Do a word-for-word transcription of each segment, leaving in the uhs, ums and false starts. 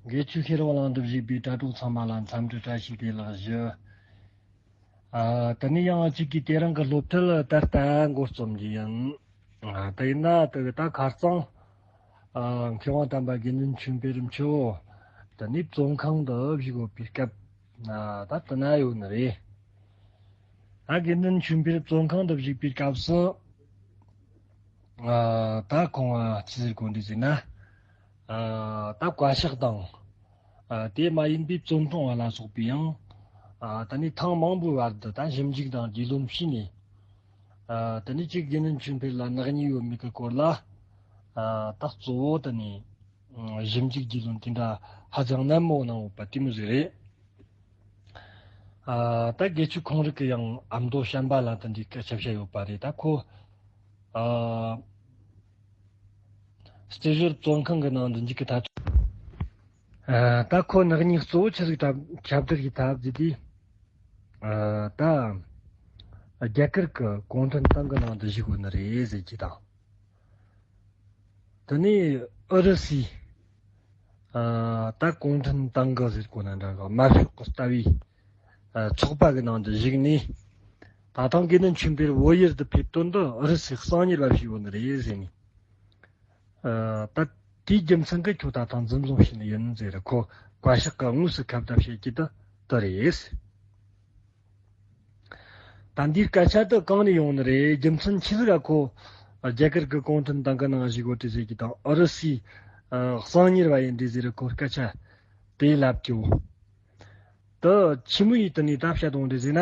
དགེ་ཆོས་ཤེས་རབ་གླིང་དུ་བཞུགས་པའི་དྲ་གྲོགས་ཚང་མ་ལ་འཚམས་འདྲི་བཀྲ་ཤིས་བདེ་ལེགས་ཞུ། ཨ། དེ་ནས་ཡང་གཅིག་གིས་དེ་རིང་གི་སློབ་ཁྲིད་ད་ལྟ་འགོ་རྩོམ་རྒྱུ་ཡིན། ཨ། དེ་ཡིན་ན་དེ་གི་ད་ཁ་རྩང་། ཨ། མཁས་དབང་དམ་པ་དགེ་འདུན་ཆོས་འཕེལ་མཆོག་དེ་ནས་བཙོན་ཁང་དུ་བཞུགས་ཡོད་པའི་སྐབས། ཨ། ད་དེ་ན་ཡོད་ནི་རེད། ད་དགེ་འདུན་ཆོས་འཕེལ་བཙོན་ཁང་དུ་བཞུགས་པའི་སྐབས་སུ། ཨ། ད་ཁོང་ང་ཅི་ཟེར་གོ་འདི་ཟེར་ན། ཨ། ད་བཀའ་ཤག་དང་། ཨ། དེ་མ་ཡིན་པའི་བཙོན་ཁང་བ་ལ་སོགས་པའི་ཡང་། ཨ། ད་ནི་ཐེངས་མང་པོའི་བར་དུ་ད་ཞིབ་འཇུག་དང་རྒྱུས་ལོན་བྱས་ནས། ཨ། ད་ནི་གཅིག་དགེ་འདུན་ཆོས་འཕེལ་ལ་ནག་ཉེས་ཡོད་མེད་ཀྱི་སྐོར་ལ། ཨ། ད་གཙོ་བོ་ད་ནི་ཞིབ་འཇུག་རྒྱུས་ལོན་དེ་འདྲ་ཧ་ཅང་ནན་མོ་གནང་ཡོད་པ་དེ་མོ་ཟིག་རེད། ཨ། ད་དགེ་ཆོས་ཁོང་རང་གི་ཡང་ཨ་མདོ་བྱམས་པ་ལ་དེ་འདྲའི་སྐད་ཆ་བཤད་ཡོད་པ་རེད། ད་ཁོ། ཨ། སྤྱི་བཞུར་བཙོན་ཁང་གི་ནང་དུ་འཇུག་གི་ཐག་ཆོད། ཨ། ད་ཁོ་ནག་ཉེས་གཙོ་བོ་ཆི་ཟིག་ཁྱབ་བསྒྲགས་ཀྱི་ཐབས་ཟིག་དེ། ཨ། ད་རྒྱ་གར་གྱི་གུང་ཁྲན་ཏང་གི་ནང་དུ་ཞུགས་ཡོད་ནི་རེད་ཟེར་གྱི་དང་། དེ་ནས་ཨུ་རུ་སུའི། ཨ། ད་གུང་ཁྲན་ཏང་གི་ཟེར་གོ་ན་འདྲ་གི་དམར་ཤོག་གི་ལྟ་བའི། ཨ། ཚོགས་པ་གི་ནང་དུ་ཞུགས་ནས། ད་ཐེངས་དགེ་འདུན་ཆོས་འཕེལ་བོད་ཡུལ་དུ་ཕེབས་དོན་དུ་ཨུ་རུ་སུས་གསང་ཉུལ་བ་བྱས་ཡོད་ནི་རེད་ཟེར་ནས། ཨ། ད་དེའི་རྒྱུ་མཚན་གྱིས་ཁྱོད་ད་ཐེངས་འཛིན་བཟུང་བྱས་ནི་ཡིན་ཟེར། ཁོ་བཀའ་ཤག་གིས་དངོས་སུ་ཁ་བརྡ་བྱེད་ཀྱི་དེ་དེ་རེད། ད་འདིའི་སྐད་ཆ་དེ་གང་ནས་ཡོང་ནི་རེད། རྒྱུ་མཚན་ཆི་ཟིག་ག་ཁོ་རྒྱ་གར་གྱི་གུང་ཁྲན་ཏང་གི་ནང་ཞུགས་ཡོད་དེ་ཟེར་གྱི་དང་ཨུ་རུ་སུའི། ཨ། གསང་ཉུལ་བ་ཡིན་དེ་ཟེར། ཁོ་སྐད་ཆ་དེ་ལབ་ཀྱི་ཡོད། དེ་ཆི་མོ་ཡིས་དེ་ནས་ད་བཤད་ཡོང་དེ་ཟེར་ན།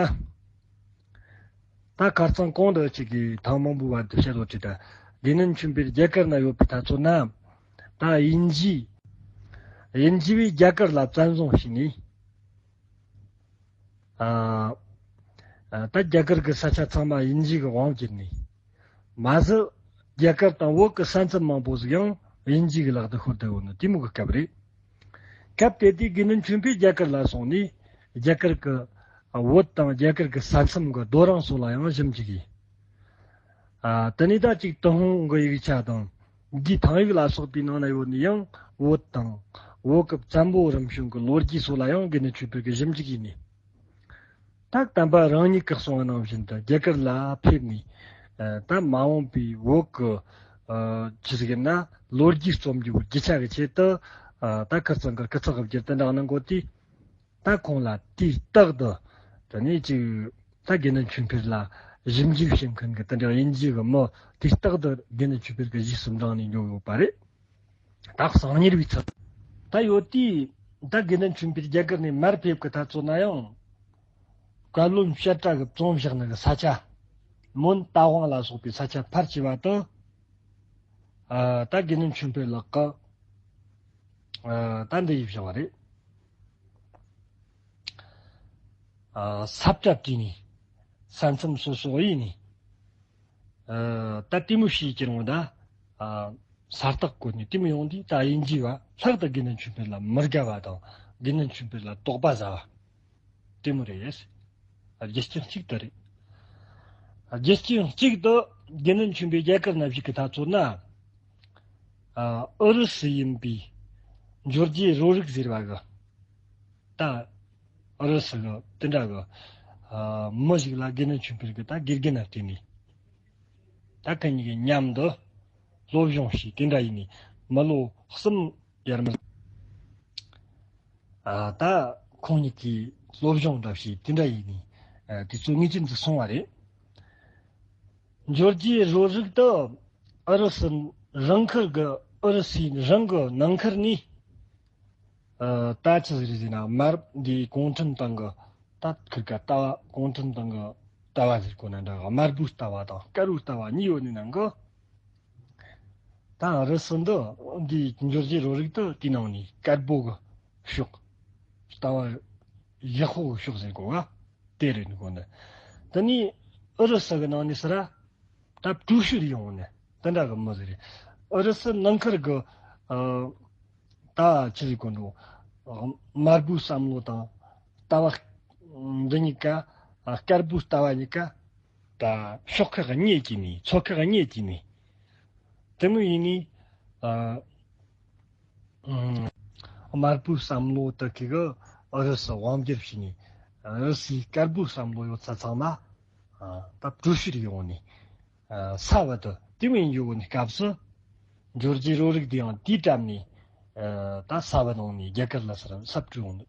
ད་ཁ་རྩང་གོང་དུ་ཅིག་གིས་ཐེངས་མང་པོའི་བར་དུ་བཤད་ཡོད་དེ། ད་དགེ་འདུན་ཆོས་འཕེལ་རྒྱ་གར་ན་ཡོད་པའི་དུས་ཚོད་ན། ད་དབྱིན་ཇི། དབྱིན་ཇི་བས་རྒྱ་གར་ལ་བཙན་བཟུང་བྱས་ནས། ཨ། ཨ། ད་རྒྱ་གར་གྱི་ས་ཆ་ཚང་མ་དབྱིན་ཇི་གིས་དབང་བསྒྱུར་ནས། མ་ཟད་རྒྱ་གར་དང་བོད་ཀྱི་ས་མཚམས་མང་པོ་ཟིག་ཡང་དབྱིན་ཇི་གི་ལག་ཏུ་ཤོར་བསྡད་ཡོད་ནི་དེ་མོ་གི་སྐབས་རེད། སྐབས་དེ་དུས་དགེ་འདུན་ཆོས་འཕེལ་རྒྱ་གར་ལ་སོང་ནས་རྒྱ་གར་གྱི་བོད་དང་རྒྱ་གར་གྱི་ས་མཚམས་ཀྱི་རྡོ་རིང་སོགས་ལ་ཡང་ཞིབ་འཇུག་ཡིན། ཨ། དེ་ནས་ད་ཅིག་ཏུན་ཧོང་གི་ཡིག་ཆ་དང་། འདིའི་ཐང་ཡིག་ལ་སོགས་པའི་ནང་ན་ཡོད་ནི་ཡང་བོད་དང་བོད་ཀྱི་བཙན་པོ་རིམ་བྱོན་གྱི་ལོ་རྒྱུས་སོགས་ལ་ཡང་དགེ་འདུན་ཆོས་འཕེལ་གྱིས་ཞིབ་འཇུག་ཡིན་ནི། ད་དམ་པ་རང་ཉིད་ཀྱིས་གསུངས་པ་ནང་བཞིན་དུ་རྒྱ་གར་ལ་ཕེབས་ནས། ཨ། ད་མ་འོངས་པའི་བོད་ཀྱི། ཨ། ཆི་ཟིག་ཡིན་ན་ལོ་རྒྱུས་རྩོམ་རྒྱུ་རྒྱུ་ཆ་གི་ཆེད་དུ། ཨ། ད་ཁ་རྩང་གིས་སྐུ་ཚེགས་བསྒྱུར་དེ་འདྲ་གནང་གོ་དུས། ད་ཁོང་ལ་དུས་རྟག་ཏུ། དེ་ནས་ཅིག་ད་དགེ་འདུན་ཆོས་འཕེལ་ལ་ཞིབ་འཇུག་བྱེད་མཁན་གྱི་དེ་འདྲ་དབྱིན་ཇི་གི་མི་དུས་རྟག་ཏུ་དགེ་འདུན་ཆོས་འཕེལ་གྱི་གཞིས་སུ་འབྲངས་ནས་འགྱོ་ཡོད་པ་རེད། ད་གསང་ཉུལ་བའི་ཚུལ་ད་ཡོད་དུས། ད་དགེ་འདུན་ཆོས་འཕེལ་རྒྱ་གར་ནས་མར་ཕེབས་ཀྱི་དུས་ཚོད་ན་ཡང་། བཀའ་བློན་བཤད་གྲྭ་གིས་བཙོན་བཞག་ནི་གི་ས་ཆ། མོན་རྟ་དབང་ལ་སོགས་པའི་ས་ཆ་ཕལ་ཆེ་བ་དུ། ཨ། ད་དགེ་འདུན་ཆོས་འཕེལ་ལགས་ཀྱིས། ཨ། ད་འདི་ཡིས་བཞག་པ་རེད། ཨ། ས་བཀྲ་བྲིས་ནས། ས་མཚམས་སོ་སོ་ཡིན་ནས། ཨ། ད་དེ་མོ་བྱས་ཀྱི་རུང་ད། ཨ། ས་རྟགས་བཀོད་ནས་དེ་མོ་ཡོང་དུས་ད་དབྱིན་ཇི་བ་ལྷག་ཏུ་དགེ་འདུན་ཆོས་འཕེལ་ལ་མི་དགའ་བ་དང་དགེ་འདུན་ཆོས་འཕེལ་ལ་དོགས་པ་ཟ་བ། དེ་མོ་རེད། རྒྱུ་རྐྱེན་གཅིག་དེ་རེད། རྒྱུ་རྐྱེན་གཅིག་ཏུ་དགེ་འདུན་ཆོས་འཕེལ་རྒྱ་གར་ན་བཞུགས་ཀྱི་དུས་ཚོད་ན། ཨ། ཨུ་རུ་སུ་ཡིན་པའི་འབྱོར་རྗེ་རོ་རིག་ཟེར་བ་གིས། ད་ཨུ་རུ་སུ་གི་དེ་འདྲ་གི། ཨ། མི་ཞིག་ལ་དགེ་འདུན་ཆོས་འཕེལ་གྱིས་ད་དགེ་རྒན་ན་བསྟེན་ནས། ད་ཁོ་གཉིས་ཀྱི་མཉམ་དུ་སློབ་སྦྱོང་བྱས། དེ་འདྲ་ཡིན་ནས་མི་ལོ་གསུམ་ཡར་མར། ཨ། ད་ཁོང་གཉིས་ཀྱིས་སློབ་སྦྱོང་འདྲ་བྱས། དེ་འདྲ་ཡིན་ནས། ཨ། དུས་ཚོད་ངེས་ཅན་དུ་སོང་བ་རེད། འབྱོར་རྗེ་རོ་རིག་དེ་ཨུ་རུ་སུ་རང་ཁུལ་གྱི། ཨུ་རུ་སུའི་རང་གི་ནང་ཁུལ་ནས། ཨ། ད་ཆི་ཟིག་རེད་ཟེར་ན། དམར་འདི་གུང་ཁྲན་ཏང་གི་ད་ཁུར་ག་ལྟ་བ། གུང་ཁྲན་ཏང་གི་ལྟ་བ་ཟེར་གོ་ན་འདྲ། དམར་པོའི་ལྟ་བ་དང་དཀར་པོའི་ལྟ་བ་གཉིས་ཡོད་ནི་ནང་གི། ད་ཨུ་རུ་སུ་འདི་འདི་འབྱོར་རྗེ་རོ་རིག་དེ་དེའི་ནང་ནས་དཀར་པོ་གི་ཕྱོགས། ལྟ་བ་ཡག་པོ་གི་ཕྱོགས་ཟེར་གོ་ག་དེ་རེད་ནི་གོ་ནི། དེ་ནས་ཨུ་རུ་སུ་གི་ནང་ནས་ཟེར་ར། ད་བྲུ་ཤུར་ཡོང་ནས་དེ་འདྲ་གི་མི་ཟིག་རེད། ཨུ་རུ་སུ་ནང་ཁུལ་གི། ཨ། ད་ཆི་ཟིག་གོ་འགྲོ། དམར་པོའི་བསམ་བློ་དང་ལྟ་བ་འདི་གཉིས་ཀ། ཨ། དཀར་པོའི་ལྟ་བ་གཉིས་ཀ་ད་ཕྱོགས་ཁག་གཉིས་ཀྱི་ནི། ཚོ་ཁག་གཉིས་ཀྱི་ནི། དེ་མོ་ཡིན་ནི། ཨ། ཨ། དམར་པོའི་བསམ་བློ་དེ་གི་གི་ཨུ་རུ་སུ་དབང་བསྒྱུར་བྱས་ནས། ཨུ་རུ་སུའི་དཀར་པོའི་བསམ་བློ་ཡོད་ཚད་ཚང་མ། ཨ། ད་བྲོས་བྱོལ་ཡོང་ནས། ཨ། ས་བབ་དུ་དེ་མིན་ཡོད་ནས་སྐབས་སུ། འབྱོར་རྗེས་རོ་རིག་དེ་ཡང་དེའི་གྲམ་ནས། ཨ། ད་ས་བབ་ནང་ནས་རྒྱ་གར་ལ་སར་ས་བྲོས་ཡོང་།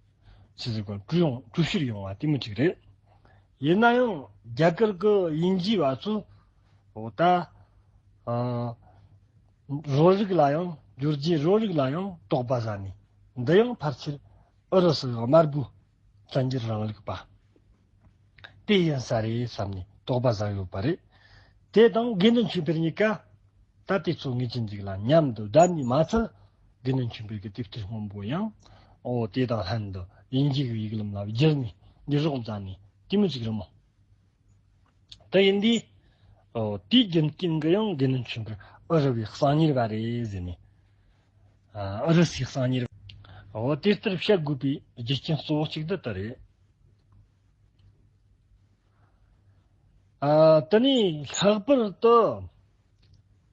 ཆི་ཟིག་གོ་བྲོས་ཡོང་། བྲོས་བྱོལ་ཡོང་བ་དེ་མི་གཅིག་རེད། ཡིན་ན་ཡང་རྒྱ་གར་གི་དབྱིན་ཇི་བ་ཚོ། འོ་ད། ཨ། རོ་རིག་ལ་ཡང་། འབྱོར་རྗེས་རོ་རིག་ལ་ཡང་དོགས་པ་ཟ་ནས། འདི་ཡང་ཕལ་ཆེར་ཨུ་རུ་སུ་གི་དམར་པོའི་བཙན་འགྱུར་རིང་ལུགས་པ་དེ་ཡིན་ས་རེད་བསམ་ནས་དོགས་པ་ཟ་ཡོད་པ་རེད། དེ་དང་དགེ་འདུན་ཆོས་འཕེལ་གཉིས་ཀ་ད་དེ་ཚོ་ངེས་ཅན་ཅིག་ལ་མཉམ་དུ་བསྡད་ནས་མ་ཚད། དགེ་འདུན་ཆོས་འཕེལ་གྱི་དེབ་ཐེར་སྔོན་པོ་ཡང་། འོ། དེ་དང་ལྷན་དུ་དབྱིན་ཇི་གི་ཡིག་ལམ་ལ་བསྒྱུར་ནས་འགྱུར་རོགས་མཛད་ནས་དེ་མི་ཅིག་རེད་མོ། དེ་ཡིན་དུས། འོ། དེའི་རྒྱུ་རྐྱེན་གྱིས་ཡང་དགེ་འདུན་ཆོས་འཕེལ་ཨུ་རུ་བའི་གསང་ཉུལ་བ་རེད་ཟེར་ནས། ཨ། ཨུ་རུ་སུའི་གསང་ཉུལ། འོ། དེ་ལྟར་བཤད་དགོས་པའི་རྒྱུ་རྐྱེན་གཙོ་བོ་གཅིག་འདི་ལྟར་རེད། ཨ། དེ་ནས་ལྷག་པར་དུ་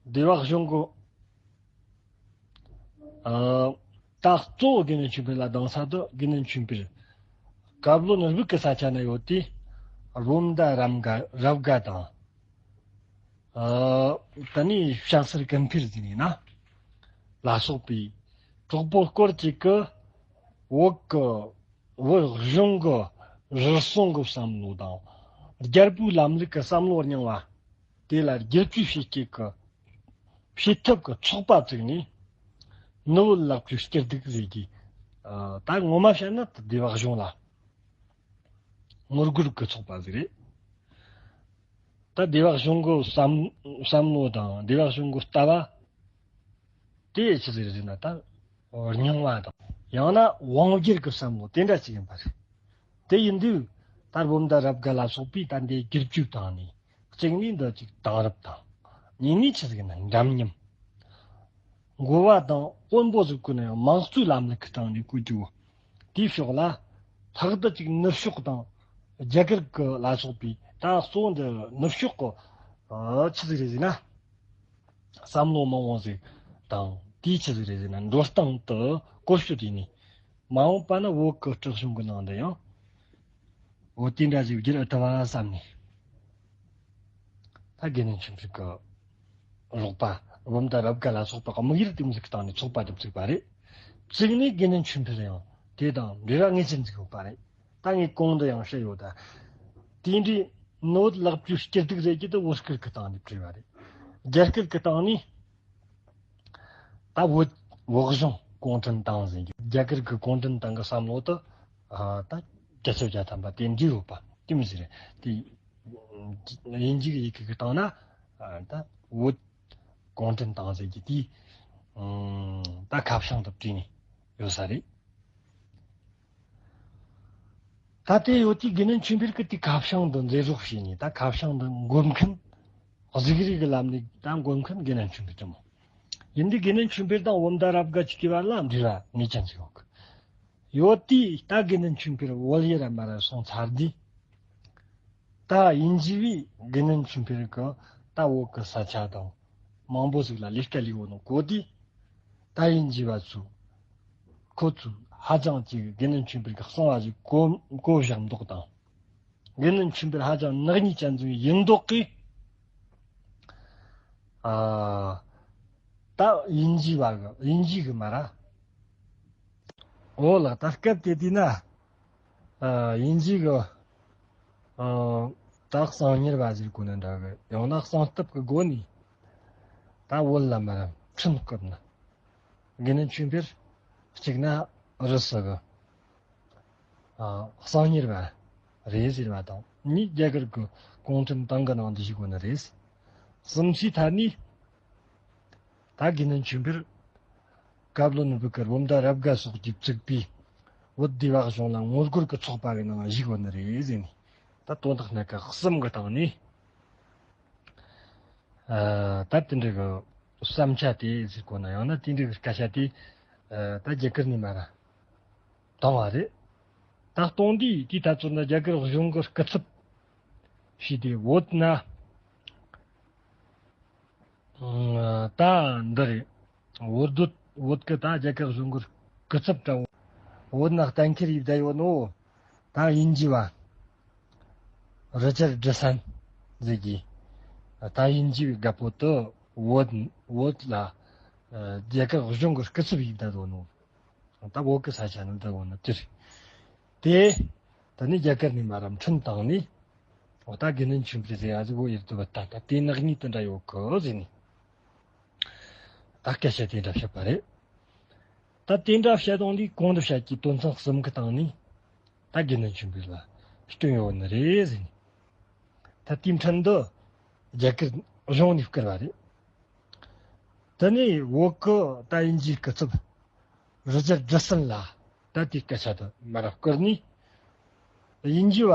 སྡེ་བ་གཞུང་གི། ཨ། ད་གཙོ་བོ་དགེ་འདུན་ཆོས་འཕེལ་ལ་སྡང་ས་དེ། དགེ་འདུན་ཆོས་འཕེལ་ཀབ་ལོན་རུ་བིག་གི་ས་ཆ་ན་ཡོད་དུས། བུམ་ཟླ་རབ་དགའ། རབ་དགའ་དང་། ཨ། དེ་ནས་བྱང་སེར་ཀུན་འཕེལ་ཟེར་ནས་ན་ལ་སོགས་པའི་གྲོགས་པོ་སྐོར་གཅིག་གིས་བོད་ཀྱི། བོད་གཞུང་གི་རུལ་སུངས་ཀྱི་བསམ་བློ་དང་། རྒྱལ་པོའི་ལམ་ལུགས་ཀྱི་བསམ་བློ་རྙིང་བ་དེ་ལ་བསྒྱུར་བཅོས་བྱེད་ཀྱི་གི་བྱེད་ཐབས་ཀྱི་ཚོགས་པ་བཙུགས་ནས། ནུ་བོ་ལེགས་བཅོས་སྐྱིད་སྡུག་ཟེར་གྱི། ཨ། ད་ངོ་མ་བཤད་ན་སྡེ་བ་གཞུང་ལ་ངོ་རྒོལ་གྱི་ཚོགས་པ་ཟིག་རེད། ད་སྡེ་བ་གཞུང་གི་བསམ། བསམ་བློ་དང་སྡེ་བ་གཞུང་གི་ལྟ་བ་དེ་ཆི་ཟིག་རེད་ཟེར་ན། ད་རྙིང་བ་དང་ཡང་ན་དབང་སྒྱུར་གྱི་བསམ་བློ་དེ་འདྲ་ཅིག་ཡིན་པ་རེད། དེ་ཡིན་དུས་ད་བུམ་ཟླ་རབ་དགའ་ལ་སོགས་པས་ད་འདི་བསྒྱུར་བཅོས་བཏང་ནས། གཅིག་ནས་འདི་ཅིག་དེང་རབས་དང་། གཉིས་ནས་ཆི་ཟིག་ན་འདྲ་མཉམ། འགོ་བ་དང་དཔོན་པོ་ཟིག་གི་ནས་དམངས་གཙོའི་ལམ་ལུགས་ཀྱི་སྟེང་ནས་བཀོད་རྒྱུ། དེའི་ཕྱོགས་ལ་ལྷག་ཏུ་ཅིག་ནུབ་ཕྱོགས་དང་རྒྱ་གར་གྱི་ལ་སོགས་པའི། ད་གཙོ་བོ་འདི་ནུབ་ཕྱོགས་ཀྱི། ཨ། ཆི་ཟིག་རེད་ཟེར་ན། བསམ་བློ་མང་བོ་ཟིག་དང་། དེའི་ཆི་ཟིག་རེད་ཟེར་ན། འགྲོ་སྟངས་དེ་བཀོལ་སྤྱོད་བྱས་ནས། མ་འོངས་པ་ན་བོད་ཀྱི་སྲིད་གཞུང་གི་ནང་དུ་ཡང་འོ་དེ་འདྲ་ཞིག་བསྒྱུར་ཨེ་ཐུབ་བ་བསམ་ནས། ད་དགེ་འདུན་ཆོས་འཕེལ་གྱི་རོགས་པ་བུམ་ཟླ་རབ་དགའ་ལ་སོགས་པ་གི་དམིགས་ཡུལ་དེ་མོ་ཟིག་གི་སྟེང་ནས་ཚོགས་པ་དེ་བཙུགས་པ་རེད། བཙུགས་ནས་དགེ་འདུན་ཆོས་འཕེལ་ཡང་དེ་དང་འབྲེལ་བ་ངེས་ཅན་ཟིག་ཡོད་པ་རེད། ད་ངས་གོང་དུ་ཡང་བཤད་ཡོད་ད། དེ་འདྲའི་ནུ་བོ་ལེགས་བཅོས་སྐྱིད་སྡུག་ཟེར་གྱི་དེ་བོད་སྐད་ཀྱི་སྟེང་ནས་བྲིས་པ་རེད། རྒྱ་སྐད་ཀྱི་སྟེང་ནས། ད་བོད། བོད་གཞུང་གུང་ཁྲན་ཏང་ཟེར་གྱི། རྒྱ་གར་གྱི་གུང་ཁྲན་ཏང་གི་བསམ་བློ་དེ། ཨ། ད་བརྒྱ་ཆ་བརྒྱ་ཐམ་པ་དེ་འདྲ་ཡོད་པ་དེ་མོ་ཟིག་རེད། དེ་དབྱིན་ཇི་གི་ཡི་གེ་གི་སྟེང་ན། ཨ། ད་བོད་གུང་ཁྲན་ཏང་ཟེར་གྱི་དེ། ཨ། ད་ཁ་བྱང་དུ་བྲིས་ནས་ཡོད་ས་རེད། ད་དེ་ཡོད་དུས་དགེ་འདུན་ཆོས་འཕེལ་གྱིས་དེ་ཁ་བྱང་དུ་མཛད་རོགས་བྱས་ནས། ད་ཁ་བྱང་དུ་འགོད་མཁན། གཟིགས་རིས་ཀྱི་ལམ་ནས་ད་འགོད་མཁན་དགེ་འདུན་ཆོས་འཕེལ་དེ་མོ། ཡིན་དུས་དགེ་འདུན་ཆོས་འཕེལ་དང་བུམ་ཟླ་རབ་དགའ་གཅིག་གི་བར་ལ་འབྲེལ་བ་ངེས་ཅན་ཞིག་ཡོད་གི། ཡོད་དུས་ད་དགེ་འདུན་ཆོས་འཕེལ་བོད་ཡུལ་ལ་མར་ར་སོང་ཚར་དུས། ད་དབྱིན་ཇི་བས་དགེ་འདུན་ཆོས་འཕེལ་གྱི་ད་བོད་ཀྱི་ས་ཆ་དང་མང་པོ་ཟིག་ལ་ལས་ཀ་ལས་ཡོད་ནོ་གོ་དུས། ད་དབྱིན་ཇི་བ་ཚོས། ཁོ་ཚོས་ཧ་ཅང་ཅིག་དགེ་འདུན་ཆོས་འཕེལ་གྱི་གསང་བ་ཞིག་གོ། གོ་བཞག་མདོག་དང་། དགེ་འདུན་ཆོས་འཕེལ་ཧ་ཅང་ནག་ཉེས་ཅན་ཟིག་ཡིན་མདོག་གིས། ཨ། ད་དབྱིན་ཇི་བ་གི། དབྱིན་ཇི་གི་མ་ར། འོ་ལགས། ད་སྐབས་དེ་དུས་ན། ཨ། དབྱིན་ཇི་གི། ཨ། ད་གསང་ཉུལ་བ་ཟེར་གོ་ནི་འདྲ་གི། ཡང་ན་གསང་ཐབས་ཀྱི་སྒོ་ནས་ད་བོད་ལ་མར་ཁྲིམས་བཀོད་ན། དགེ་འདུན་ཆོས་འཕེལ་གཅིག་ན་ཨུ་རུ་སུ་གི། ཨ། གསང་ཉུལ་བ་རེད་ཟེར་བ་དང་། གཉིས། རྒྱ་གར་གྱི་གུང་ཁྲན་ཏང་གི་ནང་དུ་ཞུགས་ཡོད་ནི་རེད། གསུམ་པའི་ཐད་ནས། ད་དགེ་འདུན་ཆོས་འཕེལ་ཀབ་ལོན་རུ་བིག་གི་བུམ་ཟླ་རབ་དགའ་སོགས་ཀྱིས་བཙུགས་པའི་བོད་སྡེ་བ་གཞུང་ལ་ངོ་རྒོལ་གྱི་ཚོགས་པ་གི་ནང་ཞུགས་ཡོད་ནི་རེད་ཟེར་ནས། ད་དོན་དག་སྣ་ཁ་གསུམ་གི་སྟེང་ནས། ཨ། ད་དེ་འདྲ་གི་བསམ་འཆར་དེ་ཟེར་གོ་ན། ཡང་ན་དེ་འདྲ་གི་སྐད་ཆ་དེ། ཨ། ད་རྒྱ་གར་ནས་མར་བཏང་བ་རེད། ད་གཏོང་དུས་དེའི་ཐད་ཚོ་ན་རྒྱ་གར་གཞུང་གི་སྐུ་ཚབ་ཞུས་ཏེ་བོད་ན། ཨ། ད་འདི་རེད། བོད་སྡོད། བོད་ཀྱི་ད་རྒྱ་གར་གཞུང་གི་ སྐུ་ཚབ་འདྲ་བོ་བོད་ནང་གཏན་འཁེལ་ཡིབ་བསྡད་ཡོད་ནོ། ད་དབྱིན་ཇི་བ་རི་ཅར་ཌི་སན་ཟེར་གི། ད་དབྱིན་ཇི་བའི་རྒད་པོ་དུ་བོད་བོད་ལ་རྒྱ་གར་གཞུང་གི་སྐུ་ཚབ་ཡིབ་བསྡད་ཡོད་ནོ། ད་བོད་ཀྱི་ས་ཆ་ནང་བསྡད་ཡོད་ནོ་དེ་རེད། དེ་ད་ནི་རྒྱ་གར་ནས་མ་ར་འཕྲིན་བཏང་ནས། འོ་ད་དགེ་འདུན་ཆོས་འཕེལ་ཟེར་ཡ་ཟིག་བོད་ཡུལ་དུ་བུད་ད་ད་དེ་ནག་ཉེས་དེ་འདྲ་ཡོད་གི་ཟེར་ནས། ད་སྐད་ཆ་དེ་འདྲ་བཤད་པ་རེད། ད་དེ་འདྲ་བཤད་དང་ལས་གོང་དུ་བཤད་ཀྱི་དོན་ཚན་གསུམ་གི་སྟེང་ནས་ད་དགེ་འདུན་ཆོས་འཕེལ་ལ་སྐྱོན་ཡོད་ནི་རེད་ཟེར་ནས། ད་དེའི་འཕྲིན་དུ་རྒྱ་གར་གཞུང་ནས་བསྐུར་བ་རེད། དེ་ནས་བོད་ཀྱི་ད་དབྱིན་ཇིའི་སྐུ་ཚབ་རི་ཅར་ཌི་སན་ལ་ད་དེའི་སྐད་ཆ་དེ་མར་བསྐུར་ནས། དབྱིན་ཇི་བ་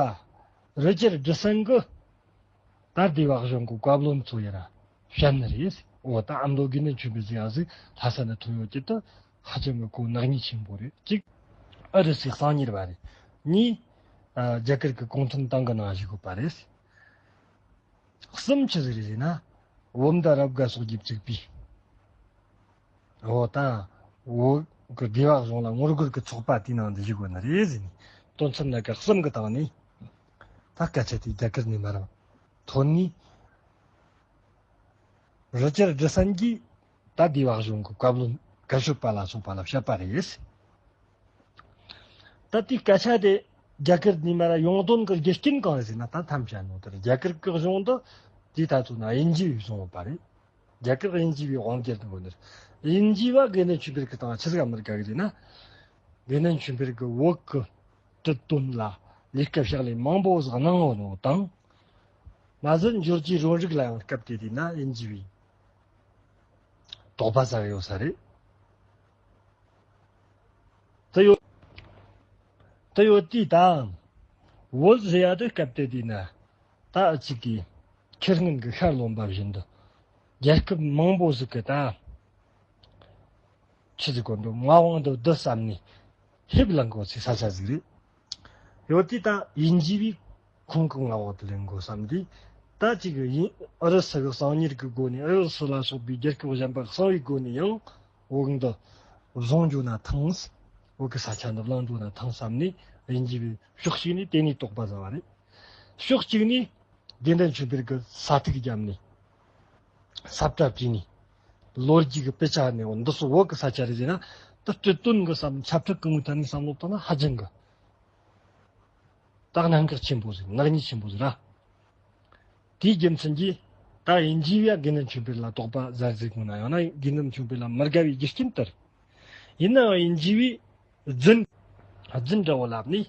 རི་ཅར་ཌི་སན་གྱིས་ད་སྡེ་བ་གཞུང་གི་བཀའ་བློན་ཚོ་ཡར་བཤད་ནི་རེད། འོ་ད་ཨ་མདོ་དགེ་འདུན་ཆོས་འཕེལ་ཟེར་ཡ་ཟིག་ལྷ་ས་ནས་ཐོན་ཡོད་ཀྱི་དེ་ཧ་ཅང་གི་གོ་ནག་ཉེས་ཆེན་པོ་རེད། གཅིག་ཨུ་རུ་སུའི་གསང་ཉུལ་བ་རེད། གཉིས་ཨ་རྒྱ་གར་གྱི་གུང་ཁྲན་ཏང་གི་ནང་ཞུགས་ཡོད་པ་རེད། གསུམ་ཆི་ཟིག་རེད་ཟེར་ན། བོད་མདའ་རབ་དགའ་སོགས་ཀྱིས་བཙུགས་པའི། འོ་ད། བོད་ཀྱི་སྡེ་བ་གཞུང་ལ་ངོ་རྒོལ་གྱི་ཚོགས་པ་དེའི་ནང་དུ་ཞུགས་དགོས་ནི་རེད་ཟེར་ནས། དོན་ཚན་སྣ་ཁ་གསུམ་གྱི་སྟེང་ནས། ད་སྐད་ཆ་དེ་རྒྱ་གར་ནས་མར་ཐོན་ནས། རི་ཅར་ཌི་སན་གྱིས་ད་སྡེ་བ་གཞུང་གི་བཀའ་བློན་བཀའ་ཤོད་པ་ལ་སོགས་པ་ལ་བཤད་པ་རེད། ད་ལྟའི་སྐད་ཆ་དེ་རྒྱ་གར་ནས་མར་ཡོང་དོན་གྱི་རྒྱུ་རྐྱེན་གང་རེད་ཟེར་ན། ད་ཐམས་ཅད་ནོ་དེར་རྒྱ་གར་གྱི་གཞུང་དུ་དེའི་ཐ་ཚོ་ན་དབྱིན་ཇི་བས་བཟུང་ཡོད་པ་རེད། རྒྱ་གར་དབྱིན་ཇི་བའི་དབང་སྒྱུར་དུ་འགོ་ནས། དབྱིན་ཇི་བ་དགེ་འདུན་ཆོས་འཕེལ་གྱི་སྟེང་ཆི་ཟིག་མི་དགའ་གི་རེད་ན། དགེ་འདུན་ཆོས་འཕེལ་གྱི་བོད་ཀྱི་གྲུབ་དོན་ལ་ལས་ཀ་བཞག་ལས་མང་པོ་ཟིག་གནང་ཡོད་ནོ་དང་། མ་ཟད་འབྱོར་གྱི་རོ་རིག་ལ་ཡང་སྐབས་དེ་དུས་ན་དབྱིན་ཇི་བའི་དོགས་པ་ཟ་གི་ཡོད་ས་རེད། དེ་ཡོད། དེ་ཡོད་དུས་ད། བོད་ཟེར་ཡ་དེ་སྐབས་དེ་དུས་ན། ད་ཨ་ཅིག་གིས་ཁེར་ངན་གྱི་ཤར་ལོན་པ་བཞིན་དུ། རྒྱལ་ཁབ་མང་པོ་ཟིག་གི་ད། ཆི་ཟིག་གོ་འགྲོ་མངའ་དབང་དུ་བསྡུ་བསམ་ནས་ཧེབ་ལངས་གོ་ཚེ་ས་ཆ་ཟིག་རེད། ཡོད་དུས་ད་དབྱིན་ཇི་བས་ཁོང་གི་མངའ་འོག་ཏུ་ལེན་དགོས་བསམ་དུས། ད་ཅིག་ཡིན་ཨུ་རུ་སུ་གི་གསང་ཉུལ་གི་སྒོ་ནས་ཨུ་རུ་སུ་ལ་སོགས་པའི་རྒྱལ་ཁབ་གཞན་པ་གསང་བའི་སྒོ་ནས་ཡང་འོག་འདི་བཟུང་རྒྱུ་ན་ཐང་། བོད་ཀྱི་ས་ཆ་འདི་བླང་རྒྱུ་ན་ཐང་བསམ་ནས་དབྱིན་ཇི་བས་ཕྱོགས་གཅིག་ནས་དེ་ནས་དོགས་པ་ཟ་བ་རེད། ཕྱོགས་གཅིག་ནས་དགེ་འདུན་ཆོས་འཕེལ་གྱི་ས་ཐིག་བརྒྱབ་ནས་ས་བཀྲ་བྲིས་ནས་ལོ་རྒྱུས་ཀྱི་དཔེ་ཆ་ནས་འོ་འདི་ཚོ་བོད་ཀྱི་ས་ཆ་རེད་ཟེར་ན། ད་སྤྱི་དོན་གྱི་བསམ་ཁྱབ་བསྒྲགས་གང་གི་ཐད་ནས་བསམ་བློ་བཏང་ན་ཧ་ཅང་གི་ད་གནད་འགག་ཆེན་པོ་ཟིག་ནག་ཉེས་ཆེན་པོ་ཟིག་ར། དེའི་རྒྱུ་མཚན་གྱིས་ད་དབྱིན་ཇི་བས་དགེ་འདུན་ཆོས་འཕེལ་ལ་དོགས་པ་ཟ་ཟིག་གོང་ན་ཡང་ན་དགེ་འདུན་ཆོས་འཕེལ་ལ་མི་དགའ་བའི་རྒྱུ་རྐྱེན་ལྟར། ཡིན་ནའང་དབྱིན་ཇི་བས་རྫུན། རྫུན་འདྲ་བོ་ལབ་ནས།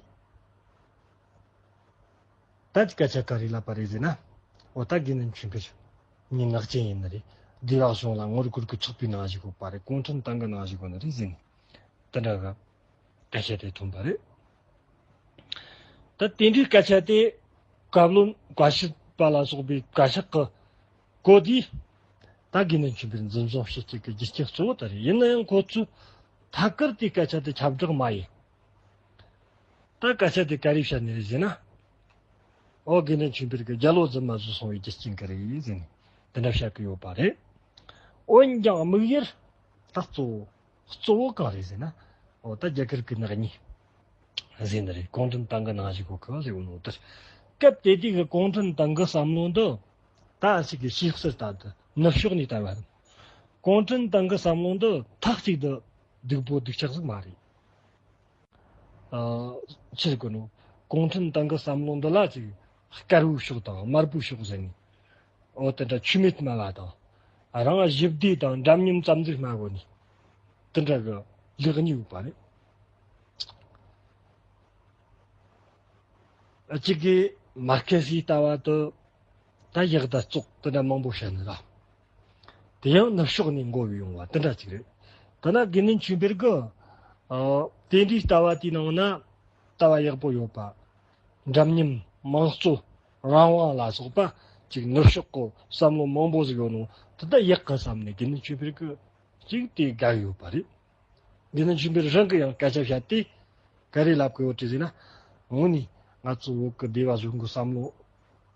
ད་ཅི་སྐད་ཆ་ག་རེ་ལབ་པ་རེད་ཟེར་ན། འོ་ད་དགེ་འདུན་ཆོས་འཕེལ་ངའི་ནག་ཅན་ཡིན་ནི་རེད། སྡེ་བ་གཞུང་ལ་ངོ་རྒོལ་གྱི་ཚོགས་པའི་ནང་ཞུགས་ཡོད་པ་རེད། གུང་ཁྲན་ཏང་གི་ནང་ཞུགས་ཡོད་ནི་རེད་ཟེར་ནས། དེ་འདྲ་གི་སྐད་ཆ་དེ་ཐོན་པ་རེད། ད་དེ་འདྲའི་སྐད་ཆ་དེ་བཀའ་བློན་བཀའ་ཤོད་པ་ལ་སོགས་པའི་བཀའ་ཤག་གི་གོ་དུས། ད་དགེ་འདུན་ཆོས་འཕེལ་འཛིན་བཟུང་བྱེད་ཀྱི་རྒྱུ་རྐྱེན་གཙོ་བོ་དེ་རེད། ཡིན་ན་ཡང་ཁོ་ཚོས་ཐད་ཀར་དེའི་སྐད་ཆ་དེ་ཁྱབ་བསྒྲགས་མ་ཡེ། ད་སྐད་ཆ་དེ་ག་རེ་བཤད་ནི་རེད་ཟེར་ན། ཨོ་དགེ་འདུན་ཆོས་འཕེལ་གྱི་རྒྱལ་ལོ་རྫུན་མ་བཟོས་སོང་བའི་རྒྱུ་རྐྱེན་གྱིས་རེད་ཟེར་ནས་དེ་འདྲ་བཤད་ཀྱི་ཡོད་པ་རེད། འོན་ཀྱང་དམིགས་ཡུལ་ད་གཙོ་བོ། གཙོ་བོ་གང་རེད་ཟེར་ན། འོ་ད་རྒྱ་གར་གྱི་ནག་ཉེས་ཟེར་ནི་རེད། གུང་ཁྲན་ཏང་གི་ནང་ཞུགས་གོ་གི་ཟེར་གོ་ནོ་དེ། སྐབས་དེ་དུས་ཀྱི་གུང་ཁྲན་ཏང་གི་བསམ་བློ་འདི། ད་ཨ་ཞིག་གི་ཤེས་གསལ་ལྟར་དུ་ནུབ་ཕྱོགས་ནས་ལྟ་བ་རེད། གུང་ཁྲན་ཏང་གི་བསམ་བློ་འདི་མཐའ་གཅིག་ཏུ་སྡུག་པོ་སྡུག་ཆགས་ཟིག་མ་རེད། ཨ། ཕྱིར་གོ་ནོ། གུང་ཁྲན་ཏང་གི་བསམ་བློ་འདི་ལ་ཅིག་དཀར་པོའི་ཕྱོགས་དང་དམར་པོའི་ཕྱོགས་ཟེར་ནས། འོ་དེ་འདྲ་ཆུ་མེད་སྨྲ་བ་དང་། རང་ཞི་བདེ་དང་འདྲ་མཉམ་ཙམ་ཟིག་སྨྲ་གོ་ནི། དེ་འདྲ་གི་ལེགས་ཉེས་ཡོད་པ་རེད། གཅིག་གིས་མར་ཁེ་སིའི་ལྟ་བ་དུ། ད་ཡག་ད་བཙོག་དེ་འདྲ་མང་པོ་བཤད་ནི་ར། དེ་ཡང་ནུབ་ཕྱོགས་ནས་འགོ་བའི་ཡོང་བ་དེ་འདྲ་ཅིག་རེད། ད་ན་དགེ་འདུན་ཆོས་འཕེལ་གི། ཨ། དེ་འདྲའི་ལྟ་བ་དེའི་ནང་ན་ལྟ་བ་ཡག་པོ་ཡོད་པ། འདྲ་མཉམ་དམངས་གཙོ་རང་དབང་ལ་སོགས་པ་ཅིག་ནུབ་ཕྱོགས་གི་བསམ་བློ་མང་པོ་ཟིག་ཡོད་ནོ་དེ་ད་ཡག་གི་བསམ་ནས་དགེ་འདུན་ཆོས་འཕེལ་གི་ཅིག་དེ་དགའ་གི་ཡོད་པ་རེད། དགེ་འདུན་ཆོས་འཕེལ་རང་གིས་ཡང་སྐད་ཆ་བཤད་དེ། ག་རེ་ལབ་གི་ཡོད་དེ་ཟེར་ན། དངོས་ནས་ང་ཚོ་བོད་ཀྱི་སྡེ་བ་གཞུང་གི་བསམ་བློ་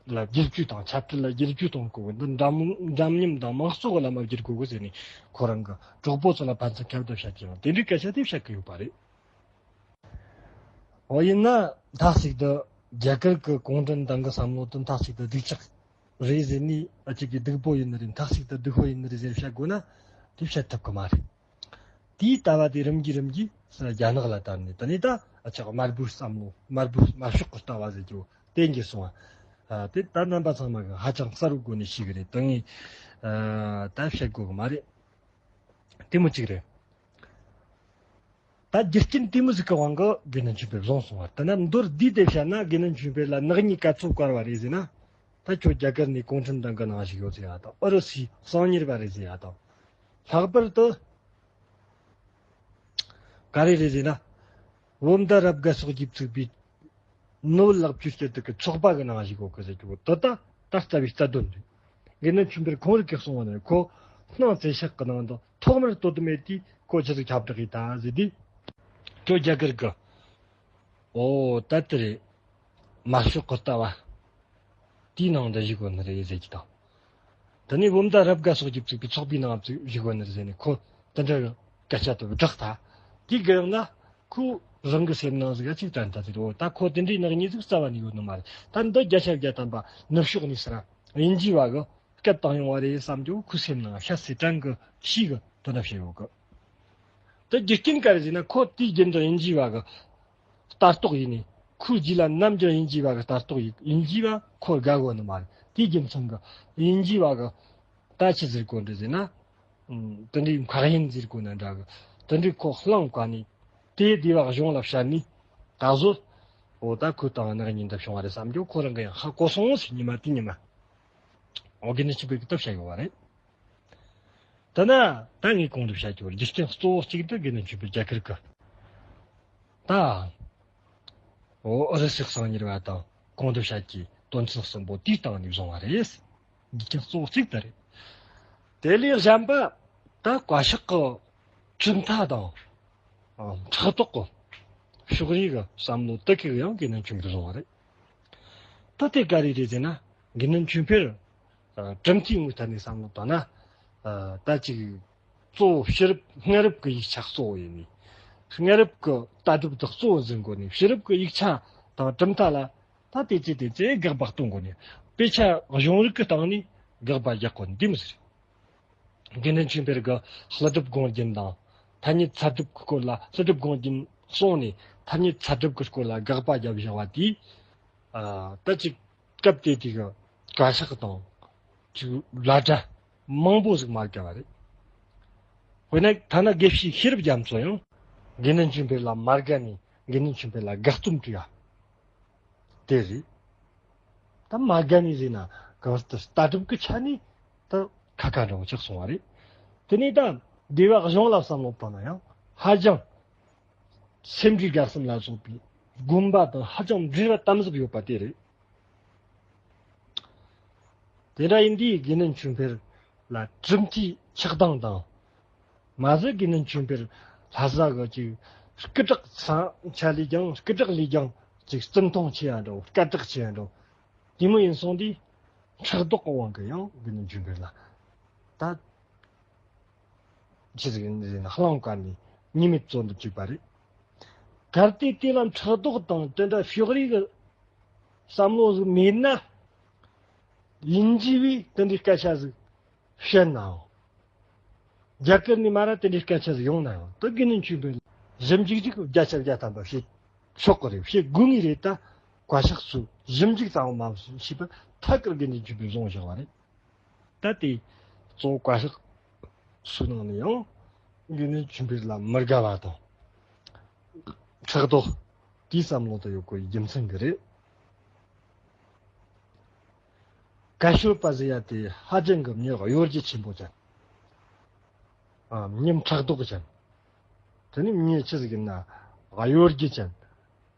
ལ་བསྒྱུར་བཅོས་དང་། ཆབ་སྲིད་ལ་བསྒྱུར་བཅོས་གཏོང་དགོས་གི། འདི་འདྲ་མིན་འདྲ་མཉམ་དང་མང་གཙོ་གི་ལམ་ལ་བསྒྱུར་དགོས་གི་ཟེར་ནས། ཁོ་རང་གི་གྲོགས་པོ་ཚོ་ལ་ཕན་ཚུན་ཁ་བརྡ་བྱ་རྒྱུ་ཡང་དེ་འདྲའི་སྐད་ཆ་དེ་བཤད་གི་ཡོད་པ་རེད། འོ་ཡིན་ན་མཐའ་གཅིག་ཏུ་རྒྱ་གར་གི་གུང་ཁྲན་ཏང་གི་བསམ་བློ་དེ་མཐའ་གཅིག་ཏུ་སྡུག་ཅག་རེད་ཟེར་ནས། ཨ་ཅིག་གི་སྡུག་པོ་ཡིན་ནི་རེད། མཐའ་གཅིག་ཏུ་སྡུག་པོ་ཡིན་ནི་རེད་ཟེར་བཤད་དགོས་ན་དེ་བཤད་ཐུབ་གི་མ་རེད། དེའི་ལྟ་བ་དེ་རིམ་གྱིས་རིམ་གྱིས་རྒྱ་ནག་ལ་དར་ནས། དེ་ནས་ད་ཨ་ཅག་དམར་པོའི་བསམ་བློ། དམར་པོའི་དམར་ཤོག་གི་ལྟ་བ་ཟེར་རྒྱུ་དེ་འགྱུར་སོང་བ། ཨ། དེ་ད་རྣམ་པ་ཚང་མ་གིས་ཧ་ཅང་གསལ་བོའི་སྒོ་ནས་ཤེས་གི་རེད། དེ་ངས་ཨ་ད་བཤད་དགོས་གི་མ་རེད། དེ་མོ་གཅིག་རེད། ད་རྒྱུ་རྐྱེན་དེ་མོ་ཟིག་གི་དབང་གིས་དགེ་འདུན་ཆོས་འཕེལ་བཟུང་སོང་བ། དེ་ན་མདོར་བསྡུས་ཏེ་བཤད་ན། དགེ་འདུན་ཆོས་འཕེལ་ལ་ནག་ཉེས་ག་ཚོད་བཀལ་བ་རེད་ཟེར་ན། ད་ཁྱོད་རྒྱ་གར་ནས་གུང་ཁྲན་ཏང་གི་ནང་ཞུགས་ཡོད་ཟེར་ཡ་དང་། ཨུ་རུ་སུའི་གསང་ཉུལ་བ་རེད་ཟེར་ཡ་དང་། ལྷག་པར་དུ་ག་རེ་རེད་ཟེར་ན། བུམ་ཐང་རབ་དགའ་སོགས་ཀྱིས་བཙུགས་པའི་ནོར་བུ་ལག་བཅུ་སྤྱི་དེ་གི་ཚོགས་པ་གི་ནང་ཞུགས་ཡོད་གི་ཟེར་གི། འོ་ད་ད་རྩ་བའི་རྩ་དོན་རེད། དགེ་འདུན་ཆོས་འཕེལ་ཁོང་རང་གིས་གསུངས་པ་ནི། ཁོ་སྣང་བཙན་ཤེད་ཀྱི་ནང་དུ་ཐོག་མར་དོ་དམ་མེད་དུས། ཁོ་ཆི་ཟིག་ཁྱབ་བསྒྲགས་ཡིན་ད་ཟེར་དུས། ཁྱོད་རྒྱ་གར་གི། འོ་ད་དེ་རེད། དམར་ཤོག་གི་ལྟ་བ་དེའི་ནང་དུ་ཞུགས་ཡོད་ནི་རེད་ཟེར་གི་དང་། དེ་ནས་བུམ་ཐང་རབ་དགའ་སོགས་ཀྱིས་བཙུགས་པའི་ཚོགས་པའི་ནང་བཙུགས་ཞུགས་ཡོད་ནི་རེད་ཟེར་ནས། ཁོ་དེ་འདྲ་གི་སྐད་ཆ་དེ་བསྒྲགས་ད། དེའི་དགོས་ན་ཁོ་རང་གི་སེམས་ནང་ཟིག་ག་ཅིག་དྲན་ད་ཟེར། འོ་ད་ཁོ་དེ་འདྲའི་ནག་ཉེས་ཟིག་རྩ་བ་ནས་ཡོད་ནི་མ་རེད། ད་འདི་བརྒྱ་ཆ་བརྒྱ་ཐམ་པ་ནུབ་ཕྱོགས་ནས་ཟེར་ན་དབྱིན་ཇི་བ་གི་སྐད་བཏང་ཡོང་བ་རེད་བསམ་རྒྱུ་ཁོའི་སེམས་ནང་ཤ་སི་ཀྲན་གི་ཤི་གི་དོ་ན་བྱས་ཡོད་གི། དེ་རྒྱུ་རྐྱེན་ག་རེ་ཟེར་ན། ཁོ་དུས་རྒྱུན་དུ་དབྱིན་ཇི་བ་གི་ལྟ་རྟོག་ཡིན་ནས། ཁོའི་རྗེས་ལ་ནམ་རྒྱུན་དབྱིན་ཇི་བ་གི་ལྟ་རྟོག་ཡིན། དབྱིན་ཇི་བ་ཁོ་དགའ་གོ་ནི་མ་རེད། དེའི་རྒྱུ་མཚན་གི་དབྱིན་ཇི་བ་གི་ད་ཆི་ཟེར་གོ་འདྲ་ཟེར་ན། ཨུམ། དེ་འདྲའི་མཁའ་དབྱིངས་ཟེར་གོ་ན་འདྲ་གི། དེ་འདྲའི་ཁོ་བླངས་བཀལ་ནས། དེ་སྡེ་བ་གཞུང་ལ་བཤད་ནས། ད་གཟོད་འོ་ད་ཁོའི་སྟེང་ནག་ཉེས་འདི་བྱུང་བ་རེད་བསམ་རྒྱུ་ཁོ་རང་གིས་ཡང་ཧ་གོ་སོང་ཟེར། ཉི་མ་དེ་ཉི་མ་འོ་དགེ་འདུན་ཆོས་འཕེལ་གིས་ད་བཤད་ཡོད་པ་རེད། ད་ན་ད་ངས་གོང་དུ་བཤད་རྒྱུ་རྒྱུ་རྐྱེན་གཙོ་བོ་གཅིག་དེ་དགེ་འདུན་ཆོས་འཕེལ་རྒྱ་གར་གི། ད་འོ་ཨུ་རུ་སུའི་གསང་ཉུལ་བ་དང་གོང་དུ་བཤད་རྒྱུའི་དོན་ཚན་གསུམ་པོ་དེའི་སྟེང་ནས་བཟུང་བ་རེད། རྒྱུ་རྐྱེན་གཙོ་བོ་གཅིག་དེ་རེད། དེ་ལས་གཞན་པ་ད་བཀའ་ཤག་གི་གྲུབ་མཐའ་དང་། ཨ། ཕྲག་དོག་གི་ཕྱོགས་རིས་ཀྱི་བསམ་བློ་དེ་གིས་ཡང་དགེ་འདུན་ཆོས་འཕེལ་བཟུང་བ་རེད། ད་དེ་ག་རེ་རེད་ཟེར་ན། དགེ་འདུན་ཆོས་འཕེལ་ཨ་གྲུབ་མཐའི་ངོས་ཐད་ནས་བསམ་བློ་བཏང་ན། ཨ་ད་ཅིག་གཙོ་བོ་ཕྱི་རབས་སྔ་རབས་ཀྱི་ཡིག་ཆ་གཙོ་བོ་ཡིན་ནི། སྔ་རབས་ཀྱི་ལྟ་གྲུབ་དེ་གཙོ་བོ་འཛིན་དགོས་ནི། ཕྱི་རབས་ཀྱི་ཡིག་ཆ་དང་གྲུབ་མཐའ་ལ་ད་དེ་ཚོ་དེ་ཚོ་དགག་པ་གཏོང་དགོས་ནི། དཔེ་ཆ་གཞུང་རིག་གི་སྟེང་ནས་དགག་པ་རྒྱག་དགོས་ནི་འདི་མོ་ཟིག་རེད། དགེ་འདུན་ཆོས་འཕེལ་གྱིས་ཀླུ་སྒྲུབ་དགོངས་རྒྱན་དང་ཐ་སྙད་ཚད་གྲུབ་ཀྱི་སྐོར་ལ། ཀླུ་སྒྲུབ་དགོངས་རྒྱན་གསུངས་ནས་ཐ་སྙད་ཚད་གྲུབ་ཀྱི་སྐོར་ལ་དགག་པ་བརྒྱབ་བཞག་པ་དེས། ཨ་ད་ཅིག་སྐབས་དེ་དུས་ཀྱི་བཀའ་ཤག་དང་ཅིག་བླ་གྲྭ་མང་པོ་ཟིག་མ་དགའ་བ་རེད། དཔེར་ན་ཐ་ན་དགེ་བཤེས་ཤེས་རབ་རྒྱ་མཚོ་ཡང་དགེ་འདུན་ཆོས་འཕེལ་ལ་མ་དགའ་ནས་དགེ་འདུན་ཆོས་འཕེལ་ལ་དགག་རྩོམ་བྲིས་པ་དེ་རེད། ད་མ་དགའ་ནས་ཟེར་ན་གང་ལྟར་ལྟ་གྲུབ་ཀྱི་ཆ་ནས་ད་ཁ་ཁ་འདྲ་བོ་ཆགས་སོང་བ་རེད། དེ་ནས་ད་སྡེ་བ་གཞུང་ལ་བསམ་བློ་བཏང་ན་ཡང་ཧ་ཅང་སེ་འབྲས་དགའ་གསུམ་ལ་སོགས་པའི་དགོན་པ་དང་ཧ་ཅང་འབྲེལ་བ་དམ་ཟབ་ཡོད་པ་དེ་རེད། དེ་འདྲ་ཡིན་དུས་དགེ་འདུན་ཆོས་འཕེལ་ལ་གྲུབ་མཐའི་ཆགས་སྡང་དང་། མ་ཟད་དགེ་འདུན་ཆོས་འཕེལ་ལྷ་ས་གི་ཅིག་སྐུ་དྲག་ས་ཆ་ལས་ཀྱང་། སྐུ་དྲག་ལས་ཀྱང་ཅིག་བརྩི་མཐོང་ཆེ་ཡ་འདྲ་བོ། སྐད་གྲགས་ཆེ་ཡ་འདྲ་བོ། དེ་མོ་ཡིན་སོང་དུས་ཕྲག་དོག་གི་དབང་གིས་ཡང་དགེ་འདུན་ཆོས་འཕེལ་ལ་ད་ཆི་ཟིག་ཡིན་ཟེར་ན་གླང་དཀར་ནས་ཉེས་མེད་བཙོན་དུ་བཅུག་པ་རེད། གལ་ཏེ་དེ་ལ་ཕྲག་དོག་དང་དེ་འདྲ་ཕྱོགས་རིས་ཀྱི་བསམ་བློ་ཟིག་མེད་ན། དབྱིན་ཇི་བས་དེ་འདྲའི་སྐད་ཆ་ཟིག་བཤད་ནའང་། རྒྱ་གར་ནས་མར་དེ་འདྲའི་སྐད་ཆ་ཟིག་ཡོང་ན་ཡང་། དེ་དགེ་འདུན་ཆོས་འཕེལ་ཞིབ་འཇུག་ཅིག་བརྒྱ་ཆ་བརྒྱ་ཐམ་པ་བྱེད་ཆོག་གི་རེད། བྱེད་དགོས་ངེས་རེད། ད་བཀའ་ཤག་ཚོས་ཞིབ་འཇུག་ཙམ་མ་བྱས་པར་ཐད་ཀར་དགེ་འདུན་ཆོས་འཕེལ་བཟུང་བཞག་པ་རེད། ད་དེ་གཙོ་བོ་བཀའ་ཤག་ཚོའི་ནང་ནས་ཡང་དགེ་འདུན་ཆོས་འཕེལ་ལ་མི་དགའ་བ་དང་ཕྲག་དོག་དེའི་བསམ་བློ་དེ་ཡོད་དགོས་རྒྱུ་མཚན་གྱིས་རེད། ཀ་ཤོད་པ་ཟེར་ཡ་དེ་ཧ་ཅང་གི་མྱི་གཡོ་སྒྱུ་ཆེན་པོ་ཅན། ཨ། མྱི་ཕྲག་དོག་ཅན། དེ་ནི་མྱི་ཆི་ཟིག་ཡིན་ན་གཡོ་སྒྱུ་ཅན།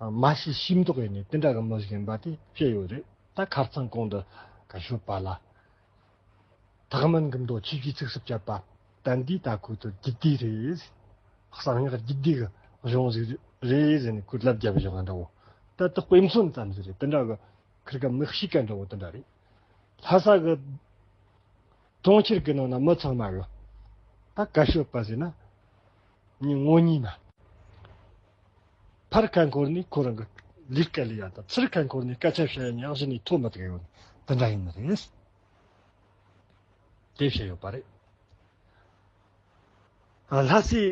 ཨ། མ་ཤེས་ཤེས་མདོག་ཡིན་ནི་དེ་འདྲ་གི་མི་ཟིག་ཡིན་པ་དེ་བཤད་ཡོད་རེད། ད་ཁ་རྩང་གོང་དུ་ཀ་ཤོད་པ་ལ། ཐེག་དམན་གྱི་མདོ་ཆོས་ཀྱི་ཚིགས་སུ་བཅད་པ་བསྟན་དུས། ད་ཁོ་ཚོ་རྒྱུད་སྡེ་རེད། གསང་སྔགས་རྒྱུད་སྡེ་གི་གཞུང་ཟིག་རེད་ཟེར་ནས་ཁོས་ལབ་བརྒྱབ་བཞག་པ་འདྲ་བོ། ད་དེ་དཔེ་མཚོན་ཙམ་ཟིག་རེད། དེ་འདྲ་གི་ ཁིར་ག་མི་ཤི་ཀ་འདྲ་བོ་དེ་འདྲ་རེད། ལྷ་ས་གི་གྲོང་ཁྱེར་གི་ནང་ན་མི་ཚང་མ་གི་ད་ཀ་ཤོད་པ་ཟེར་ན་མི་ངོ་གཉིས་མ། ཕར་ཁ་འཁོར་ནས་ཁོ་རང་གི་ལས་ཀ་ལས་ཡ་དང་ཚུར་ཁ་འཁོར་ནས་སྐད་ཆ་བཤད་ཡ་ཉག་གཞི་ནས་ཐོ་མི་ཐུག་ཡོད་དེ་འདྲ་ཡིན་ནི་རེད། དེ་བཤད་ཡོད་པ་རེད། ལྷ་སའི་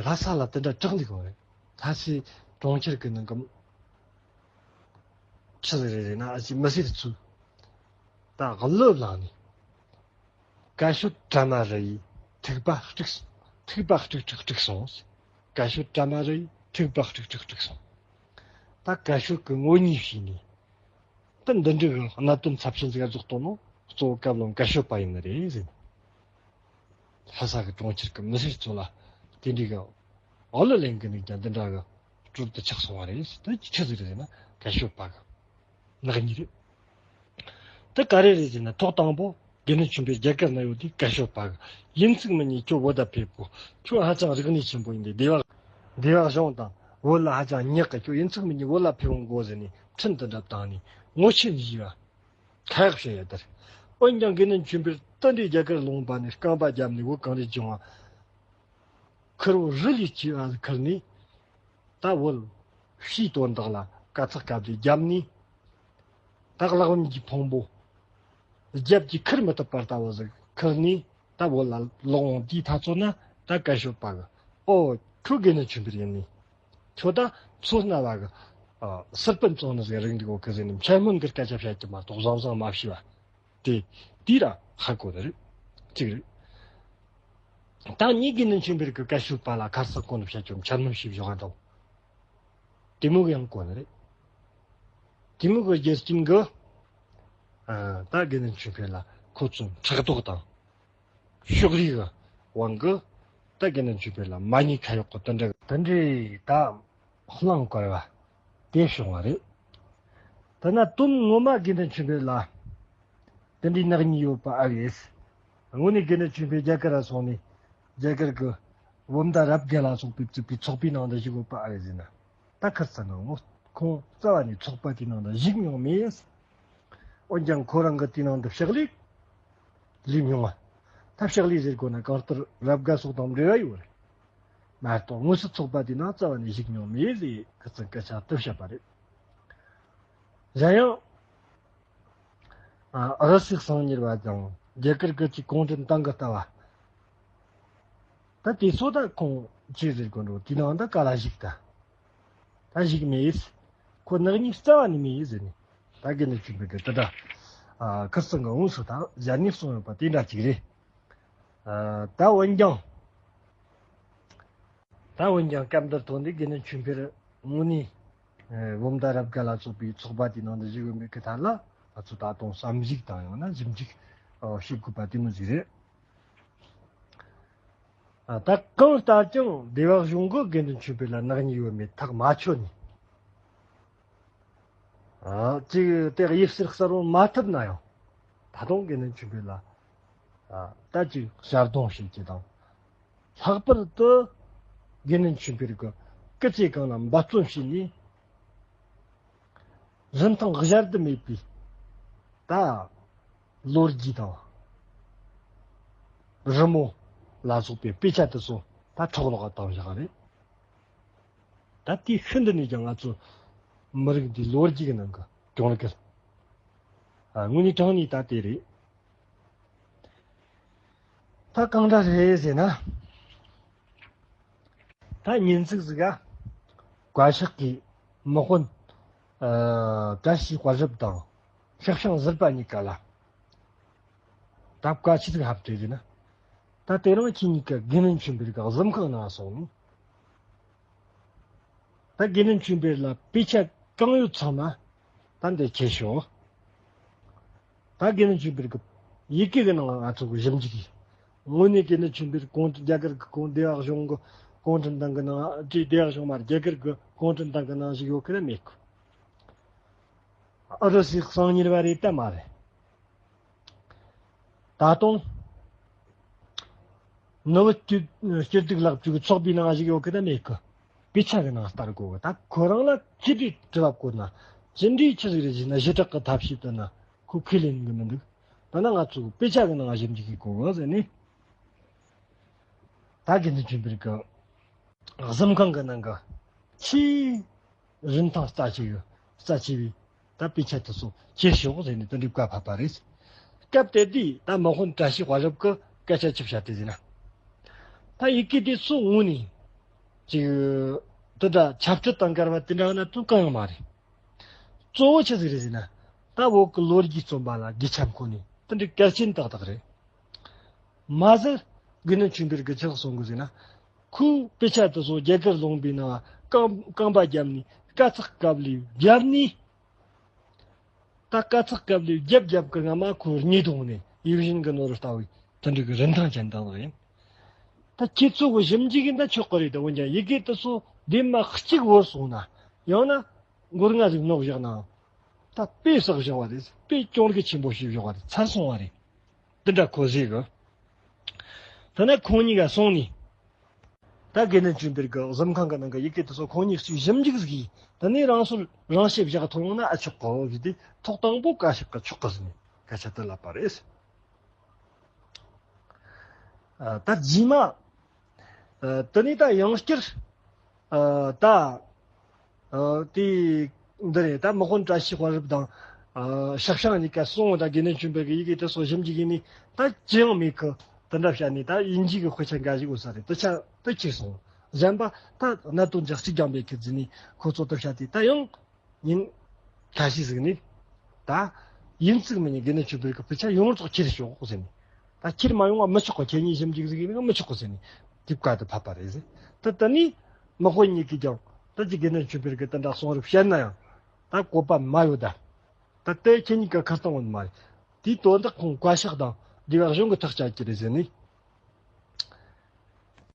ལྷ་ས་ལ་དེ་འདྲ་གྲགས་འདུག་གོ་རེད། ལྷ་སའི་གྲོང་ཁྱེར་གི་ནང་གི་ཆི་ཟིག་རེད་ཟེར་ན་ཨ་ཅེ་མི་སེར་ཚོས་ད་གླུ་བླངས་ནས་ཀ་ཤོད་དྲ་མ་རི་ཡི་ཐིགས་པ་དཀྲུགས་སོང་། ཐིགས་པ་དཀྲུགས་དཀྲུགས་དཀྲུགས་སོང་། ཀ་ཤོད་དྲ་མ་རི་ཡི་ཐིགས་པ་དཀྲུགས་དཀྲུགས་དཀྲུགས་སོང་། ད་ཀ་ཤོད་གི་ངོ་གཉིས་བྱས་ནས། ད་འདི་འདྲའི་གནད་དོན་ཚབས་ཆེན་ཟིག་རྫོགས་གཏོང་ནོ་གཙོ་བོ་སྐབས་ལོན་ཀ་ཤོད་པ་ཡིན་ནི་རེད་ཟེར། ལྷ་ས་གི་གྲོང་ཁྱེར་གི་མི་སེར་ཚོ་ལ་དེ་འདྲའི་གི་ཨོ་ལོ་ལེན་གི་འདུག་ཀྱང་འདི་འདྲ་གི་སྤྲུལ་དུ་ཆགས་སོང་བ་རེད། ད་ཆི་ཟིག་རེད་ཟེར་ན་ཀ་ཤོད་པ་གི་ནག་ཉེས་རེད། ད་ག་རེ་རེད་ཟེར་ན་ཐོག་དང་པོ་དགེ་འདུན་ཆོས་འཕེལ་རྒྱ་གར་ན་ཡོད་དུས་ཀ་ཤོད་པ་གི་ཡིན་ཚིག་མི་ཉན། ཁྱོད་བོད་ད་ཕེབས་གོ། ཁྱོད་ཧ་ཅང་རིག་གནས་ཆེན་པོ་ཡིན་ཏེ་སྡེ་བ་སྡེ་བ་གཞུང་དང་བོད་ལ་ཧ་ཅང་ཉག་གི། ཁྱོད་ཡིན་ཚིག་མི་ཉན། བོད་ལ་ཕེབས་འོང་དགོ་ཟེར་ནས་འཕྲིན་དུ་འདྲ་བཏང་ནས་ངོ་ཆེན་བཞི་བ་ཁ་ཡག་བཤད་ཡ་དར། འོན་ཀྱང་དགེ་འདུན་ཆོས་འཕེལ་དེ་འདྲའི་རྒྱ་གར་ལུང་པ་ནས་རྐང་པ་བརྒྱབ་ནས་བོད་གངས་རི་ལྗོངས་ཁུར་བོ་རི་ལས་ཆེ་བ་ཁུར་ནས། ད་བོད་ཕྱིའི་དོན་དག་ལ་དཀའ་ཚེགས་སྐབས་དེ་རྒྱབ་ནས། ད་གླེགས་བམ་གྱི་ཕུང་པོ་རྒྱབ་ཀྱིས་ཁུར་མི་ཐུབ་པར་ལྟ་བུ་ཟིག་ཁུར་ནས་ད་བོད་ལ་ལོག་འོང་དུས་ཐག་ཚོད་ན་ད་ཀ་ཤོད་པ་གི་ཨོ་ཁྱོད་དགེ་འདུན་ཆོས་འཕེལ་ཡིན་ནི། ཁྱོད་ད་མཚོ་སྣ་བ་གི་ཨ་སེར་པན་བཙོང་ནི་ཟིག་རིག་འདུག་གོ་གི་ཟེར་ནས་འཕྱ་སྨོད་གི་སྐད་ཆ་བཤད་ཀྱི་མ་གཏོགས་བཟང་བཟང་མ་བཤད་པ། དེ་དེ་ར་ཧ་གོ་ནི་རེད། གཅིག་རེད། ད་ངས་དགེ་འདུན་ཆོས་འཕེལ་གི་ཀ་ཤོད་པ་ལ་ཁ་གསག་གོ་ནི་བཤད་ཀྱི་འཕྱ་སྨོད་ཞིག་བཞག་འདུག་དེ་མོ་གི་ཡང་གོ་ནི་རེད། དེ་མོ་གི་རྒྱུ་རྐྱེན་གི་ཨ་ད་དགེ་འདུན་ཆོས་འཕེལ་ལ་ཁོ་ཚོ་ཕྲག་དོག་དང་ཕྱོགས་རིས་གི་དབང་གི་ད་དགེ་འདུན་ཆོས་འཕེལ་ལ་མ་ཉེས་ཁ་གཡོག་གི་དེ་འདྲ་དེ་འདྲའི་ད་གླེང་བཀར་བ་དེ་བྱུང་བ་རེད། ད་ན་དོན་ངོ་མ་དགེ་འདུན་ཆོས་འཕེལ་ལ་དེ་འདྲའི་ནག་ཉེས་ཡོད་པ་ཨ་རེད། དངོས་གནས་དགེ་འདུན་ཆོས་འཕེལ་རྒྱ་གར་ལ་སོང་ནས་རྒྱ་གར་གི་བུམ་ཐང་རབ་དགའ་ལ་སོགས་པའི་བཙུགས་པའི་ཚོགས་པའི་ནང་དུ་ཞུགས་ཡོད་པ་ཨ་རེད་ཟེར་ན། ད་ཁར་ཚང་ངོ་ཁོང་རྩ་བ་ནས་ཚོགས་པ་དེའི་ནང་དུ་ཞུགས་མྱོང་མེད། འོན་ཀྱང་ཁོ་རང་གི་དེའི་ནང་དུ་ཕྱག་ལས་ལས་མྱོང་བ། ད་ཕྱག་ལས་ཟེར་དགོས་ན་གང་ལྟར་རབ་དགའ་སོགས་དང་འབྲེལ་བ་ཡོད་རེད། མ་གཏོགས་དངོས་སུ་ཚོགས་པ་དེའི་ནང་རྩ་བ་ནས་ཞུགས་མྱོང་མེད་ཟེར་ཁ་ཚང་སྐད་ཆ་དེ་བཤད་པ་རེད། གཞན་ཡང་། ཨ་རི་སིག་གསང་ཉུལ་བ་དང་རྒྱ་གར་གི་ཅིག་གུང་ཁྲན་ཏང་གི་ལྟ་བ། ད་དེ་ཚོ་ད་ཁོང་ཅི་ཟེར་དགོས་འགྲོ་དེའི་ནང་ད་ག་ལ་ཞུགས་ད། ད་ཞུགས་མེད། ཁོ་ནག་ཉེས་རྩ་བ་ནས་མེད་ཟེར་ནས། ད་དགེ་འདུན་ཆོས་འཕེལ་གི་དེ་འདྲ། ཨ་ཁིར་ཚང་གི་དངོས་སུ་ད་གཞན་ནས་གསུངས་ཡོད་པ་དེ་འདྲ་ཅིག་རེད། ཨ་ད་འོན་ཀྱང་། ད་འོན་ཀྱང་སྐབས་འདིར་ཐོན་ཏེ་དགེ་འདུན་ཆོས་འཕེལ་དངོས་གནས་ཨ་བུམ་ཐང་རབ་དགའ་ལ་སོགས་པའི་ཚོགས་པ་དེའི་ནང་དུ་ཞུགས་ཡོད་མེད་ཀྱི་ཐད་ལ་ང་ཚོ་ད་དུང་བསམ་གཞིག་དང་ཡང་ན་ཞིབ་འཇུག་ཨ་བྱེད་དགོས་པ་དེ་མོ་ཟིག་རེད། ཨ་ད་གང་ལྟར་ཀྱང་སྡེ་བ་གཞུང་གིས་དགེ་འདུན་ཆོས་འཕེལ་ལ་ནག་ཉེས་ཡོད་མེད་ཐག་མ་ཆོད་ནས། ཨ་ཅིག་དེ་དབྱིབས་གསལ་གསལ་བོ་མ་ཐུབ་ན་ཡང་། ད་དུང་དགེ་འདུན་ཆོས་འཕེལ་ལ་ཨ་ད་ཅིག་ཞལ་གདོང་བྱེད་ཀྱི་དང་། ལྷག་པར་དུ་དགེ་འདུན་ཆོས་འཕེལ་གྱི་སྐུ་ཚེ་གང་ལ་འབད་བརྩོན་བྱས་ནས། རིན་ཐང་གཞལ་དུ་མེད་པའི་ད་ལོ་རྒྱུས་དང་། རི་མོ་ལ་སོགས་པའི་དཔེ་ཆ་དེ་ཚོ་ད་འཕྲོ་བརླག་བཏང་བཞག་རེད། ད་དེའི་ཤུལ་འདི་ནས་ཀྱང་ང་ཚོ་མི་རིགས་འདིའི་ལོ་རྒྱུས་ཀྱི་ནང་གི་གྱོང་གུད། ཨ་དངོས་གནས་དྲང་གནས་ད་དེ་རེད། ད་གང་འདྲ་རེད་ཟེར་ན། ད་ཉིན་གཅིག་ཟིག་ག་བཀའ་ཤག་གི་དམག་དཔོན་ཨ་བཀྲ་ཤིས་དཔལ་རབ་དང་ཤག་ཤང་ཟུར་པ་གཉིས་ཀ་ལ་ད་བཀའ་ཆི་ཟིག་ཕབ་སྟེ་ཟེར་ན། ད་དེ་རིང་ཁྱེད་གཉིས་ཀ་དགེ་འདུན་ཆོས་འཕེལ་གི་གཟིམ་ཁང་ནང་སོང་ནས། ད་དགེ་འདུན་ཆོས་འཕེལ་ལ་དཔེ་ཆ་གང་ཡོད་ཚང་མ་ད་འདིར་ཁྱེར་ཤོག་ད་དགེ་འདུན་ཆོས་འཕེལ་གི་ཡི་གེ་གི་ནང་ང་ཚོ་གི་ཞིབ་འཇུག་ཡིན། དངོས་གནས་དགེ་འདུན་ཆོས་འཕེལ་གུང་རྒྱ་གར་གི་གུང་སྡེ་བ་གཞུང་གི་གུང་ཁྲན་ཏང་གི་ནང་ཅི་སྡེ་བ་གཞུང་མ་རྒྱ་གར་གི་གུང་ཁྲན་ཏང་གི་ནང་ཞིག་ཡོད་གི་ན་མེད་གི། ཨུ་རུ་སུའི་གསང་ཉུལ་བ་རེད་ད་མ་རེད། ད་དུང་ནུ་བོ་སྐྱིད་སྐྱིད་སྡུག་ལག་བཅུག་ཚོགས་པའི་ནང་ཞིག་ཡོད་གི་ད་མེད་གི། དཔེ་ཆ་གི་ནང་ལྟར་གོ་གི། ད་ཁོ་རང་ལ་ཅི་འདྲའི་དྲི་བ་བཀོད་ན་ ཅི་འདྲའི་ཆི་ཟིག་རེད་ཟེར་ན་ཞི་དྲག་གི་ཐབས་ཤེས་དེ་ན་ཁོ་ཁས་ལེན་གི་མི་འདུག་ད་ནི་ང་ཚོ་དཔེ་ཆ་གི་ནང་ཞིབ་འཇུག་གི་གོ་གི་ཟེར་ནས། ད་དགེ་འདུན་ཆོས་འཕེལ་གི་གཟིམ་ཁང་གི་ནང་གི་ཆེས་རིན་ཐང་རྩ་ཆེ་བའི་རྩ་ཆེ་བའི་ད་དཔེ་ཆ་དེ་ཚོ་ཁྱེར་ཤོག་ཟེར་ནས་དེ་འདྲའི་བཀའ་ཕབ་པ་རེད། སྐབས་དེ་དུས་ད་དམག་དཔོན་བཀྲ་ཤིས་དཔལ་རབ་ཀྱི་སྐད་ཆ་ཅི་བཤད་དེ་ཟེར་ན། ད་ཡི་གེ་དེ་ཚོ་དངོས་ནས་ཅིག་དེ་འདྲ་ཁྱབ་བསྒྲགས་དང་འགལ་བ་དེ་འདྲ་གནད་དོན་གང་ཡང་མ་རེད། གཙོ་བོ་ཆི་ཟིག་རེད་ཟེར་ན། ད་བོད་ཀྱི་ལོ་རྒྱུས་རྩོམ་པ་ལ་དགེ་ཆ་མཁོ་ནས་དེ་འདྲའི་གལ་ཆེན་ཏག་ཏག་རེད། མ་ཟད་དགེ་འདུན་ཆོས་འཕེལ་གྱིས་ཆི་ཟིག་གསུང་གི་ཟེར་ན། ཁོས་དཔེ་ཆ་དེ་ཚོ་རྒྱ་གར་ལུང་པའི་ནང་རྐང་རྐང་པ་བརྒྱབ་ནས་དཀའ་ཚེགས་སྐབས་ལས་བརྒྱབ་ནས། ད་དཀའ་ཚེགས་སྐབས་ལས་རྒྱབ་རྒྱབ་ཀྱི་རྔ་མ་ཁོའི་སྙིང་དོང་ནས་ཡིད་བཞིན་གྱི་ནོར་ལྟ་བུའི་དེ་འདྲ་གི་རིན་ཐང་ཅན་དག་ཡིན། ད་ཁྱེད་ཚོ་གི་ཞིབ་འཇུག་ཡིན་ད་ཆོག་གི་རེད། ད་འོན་ཀྱང་ཡི་གེ་དེ་ཚོ་འདེམས་མ་གཅིག་བོར་སོང་ན། ཡང་ན་མགོ་རྔ་ཟིག་ནོག་བཞག་ན། ད་དཔེ་བསགས་བཞག་པ་རེད། དཔེ་གྱོང་གུད་ཆེན་པོ་ཞིག་བཞག་པ་རེད། ཚར་སོང་བ་རེད། འདི་འདྲ་ཁོ་ཟེར་གི། ད་ནི་ཁོང་གཉིས་ཀ་སོང་ནས། ད་དགེ་འདུན་ཆོས་འཕེལ་གྱི་གཟིམ་ཁང་གི་ནང་གི་ཡི་གེ་དེ་ཚོ་ཁོང་གཉིས་སུས་ཞིབ་འཇུག་ཟིག་ཡིས། ད་ནི་རང་སོར་རང་ཤེས་བཞག་ཐུབ་ཡོང་ན་ཨ་ཆོག་གོ་ཟེར་ཏེ་ཐོག་དང་པོ་བཀའ་ཤག་གི་ཆོག་གི་ཟེར་ནས་སྐད་ཆ་དེ་ལབ་པ་རེད། ཨ། ད་རྗེས་མ། ཨ། དེ་ནས་ད་ཡང་བསྐྱར། ཨ། ད། ཨ། དེ། འདི་རེད། ད་དམག་དཔོན་བཀྲ་ཤིས་དཔལ་རབ་དང་། ཨ། ཤག་ཤང་གཉིས་ཀ་སོང་། ད་དགེ་འདུན་ཆོས་འཕེལ་གྱི་ཡི་གེ་དེ་ཚོ་ཞིབ་འཇུག་ཡིན་ནས་ད་ཅི་ཡང་མེད་གི། དེ་འདྲ་བྱས་ནས་ད་དབྱིན་ཇི་གི་དཔེ་ཆ་འགའ་ཞིག་ཡོད་ས་རེད། དེ་ཆ་དེ་ཁྱེར་སོང་། གཞན་པ་ད་གནད་དོན་ཅི་གཅིག་ཀྱང་མེད་གི་ཟེར་ནས་ཁོ་ཚོ་དེ་བྱས་ཏེ་ད་ཡང་ཉིན་ཁ་ཤས་ཟིག་ནས། ད་ཡིན་གཅིག་མིན་གཉིས་དགེ་འདུན་ཆོས་འཕེལ་གྱི་དཔེ་ཆ་ཡོངས་རྫོགས་ཁྱེར་ཤོག་ཟེར་ནས། ད་ཁྱེར་མ་ཡོང་བ་མི་ཆོག་གི། ཁྱེད་གཉིས་ཞིབ་འཇུག་ཟིག་ཡིན་ན་མི་ཆོག་གི་ཟེར་ནས་དེ་བཀའ་དེ་ཕབ་པ་རེད་ཟེར། ད་དེ་ནས་དམག་དཔོན་གཉིས་ཀྱིས་ཀྱང་ད་ཅི་དགེ་འདུན་ཆོས་འཕེལ་གྱིས་དེ་འདྲ་གསུང་རབས་བཤད་ན་ཡང་ད་བཀོད་པ་མ་ཡོད་ད། ད་དེ་ཁྱེད་གཉིས་ཀ་ཁ་གཏོང་ཡོད་མ་རེད། དེའི་དོན་དག་ཁོང་བཀའ་ཤག་དང་སྡེ་བ་གཞུང་གི་ཐག་བཅད་ཀྱི་རེད་ཟེར་ནས།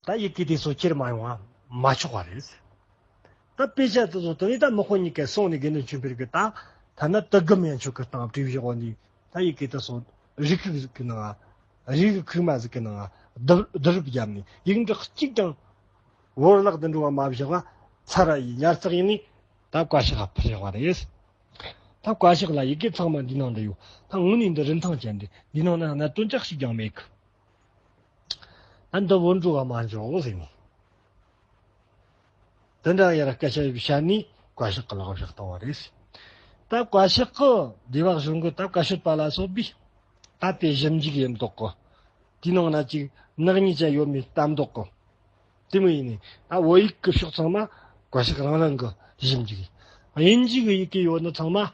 ད་ཡི་གེ་དེ་ཚོ་ཁྱེར་མ་ཡོང་བ་མ་ཆོག་པ་རེད། ད་དཔེ་ཆ་དེ་ཚོ་དེ་ནས་ད་དམག་དཔོན་གཉིས་ཀས་སོང་ནས་དགེ་འདུན་ཆོས་འཕེལ་གྱིས་ད་ཐ་ན་དུ་དགམ་ཡན་ཆོད་ཀྱི་སྟེང་བྲིས་བཞག་པ་ནས། ད་ཡི་གེ་དེ་ཚོ་རིགས་ཁུག་གི་ནང་། རིགས་ཁུག་མ་ཟིག་གི་ནང་བསྡུ་བསྡུ་རུབ་བརྒྱབ་ནས་ཡིག་འབྲུ་གཅིག་ཀྱང་བོར་བརླག་ཏུ་འགྲོ་བ་མ་བཞག་པ་ཚར་ར་ཡི་ཉར་ཚགས་ཡིན་ནས་ད་བཀའ་ཤག་ཕུལ་བཞག་པ་རེད། ད་བཀའ་ཤག་ལ་ཡི་གེ་ཚང་མ་འདི་ནང་འདི་ཡོད། ད་དངོས་གནས་འདི་རིན་ཐང་ཅན་འདི། འདི་ནང་ན་གནད་དོན་ཅི་ཞིག་ཀྱང་མེད་གི། ཨ། འདི་བོར་འགྲོ་བ་མ་འཇོག་ཟེར་ནས། དེ་འདྲ་ཡར་སྐད་ཆ་བཤད་ནས་བཀའ་ཤག་གི་ལག་བཞག་བཏང་བ་རེད། ད་བཀའ་ཤག་གི་སྡེ་བ་གཞུང་གི་ད་བཀའ་ཤོད་པ་ལ་སོགས་པས་ད་དེ་ཞིབ་འཇུག་ཡིན་མདོག་གི། དེའི་ནང་ན་ཅིག་ནག་ཉེས་ཅན་ཡོད་མེད་ལྟ་མདོག་གི། དེ་མོ་ཡིན་ནས་ད་བོད་ཡིག་གི་ཕྱོགས་ཚང་མ་བཀའ་ཤག་རང་རང་གི་ཞིབ་འཇུག་ཡིན། དབྱིན་ཇི་གི་ཡི་གེ་ཡོད་ནི་ཚང་མ།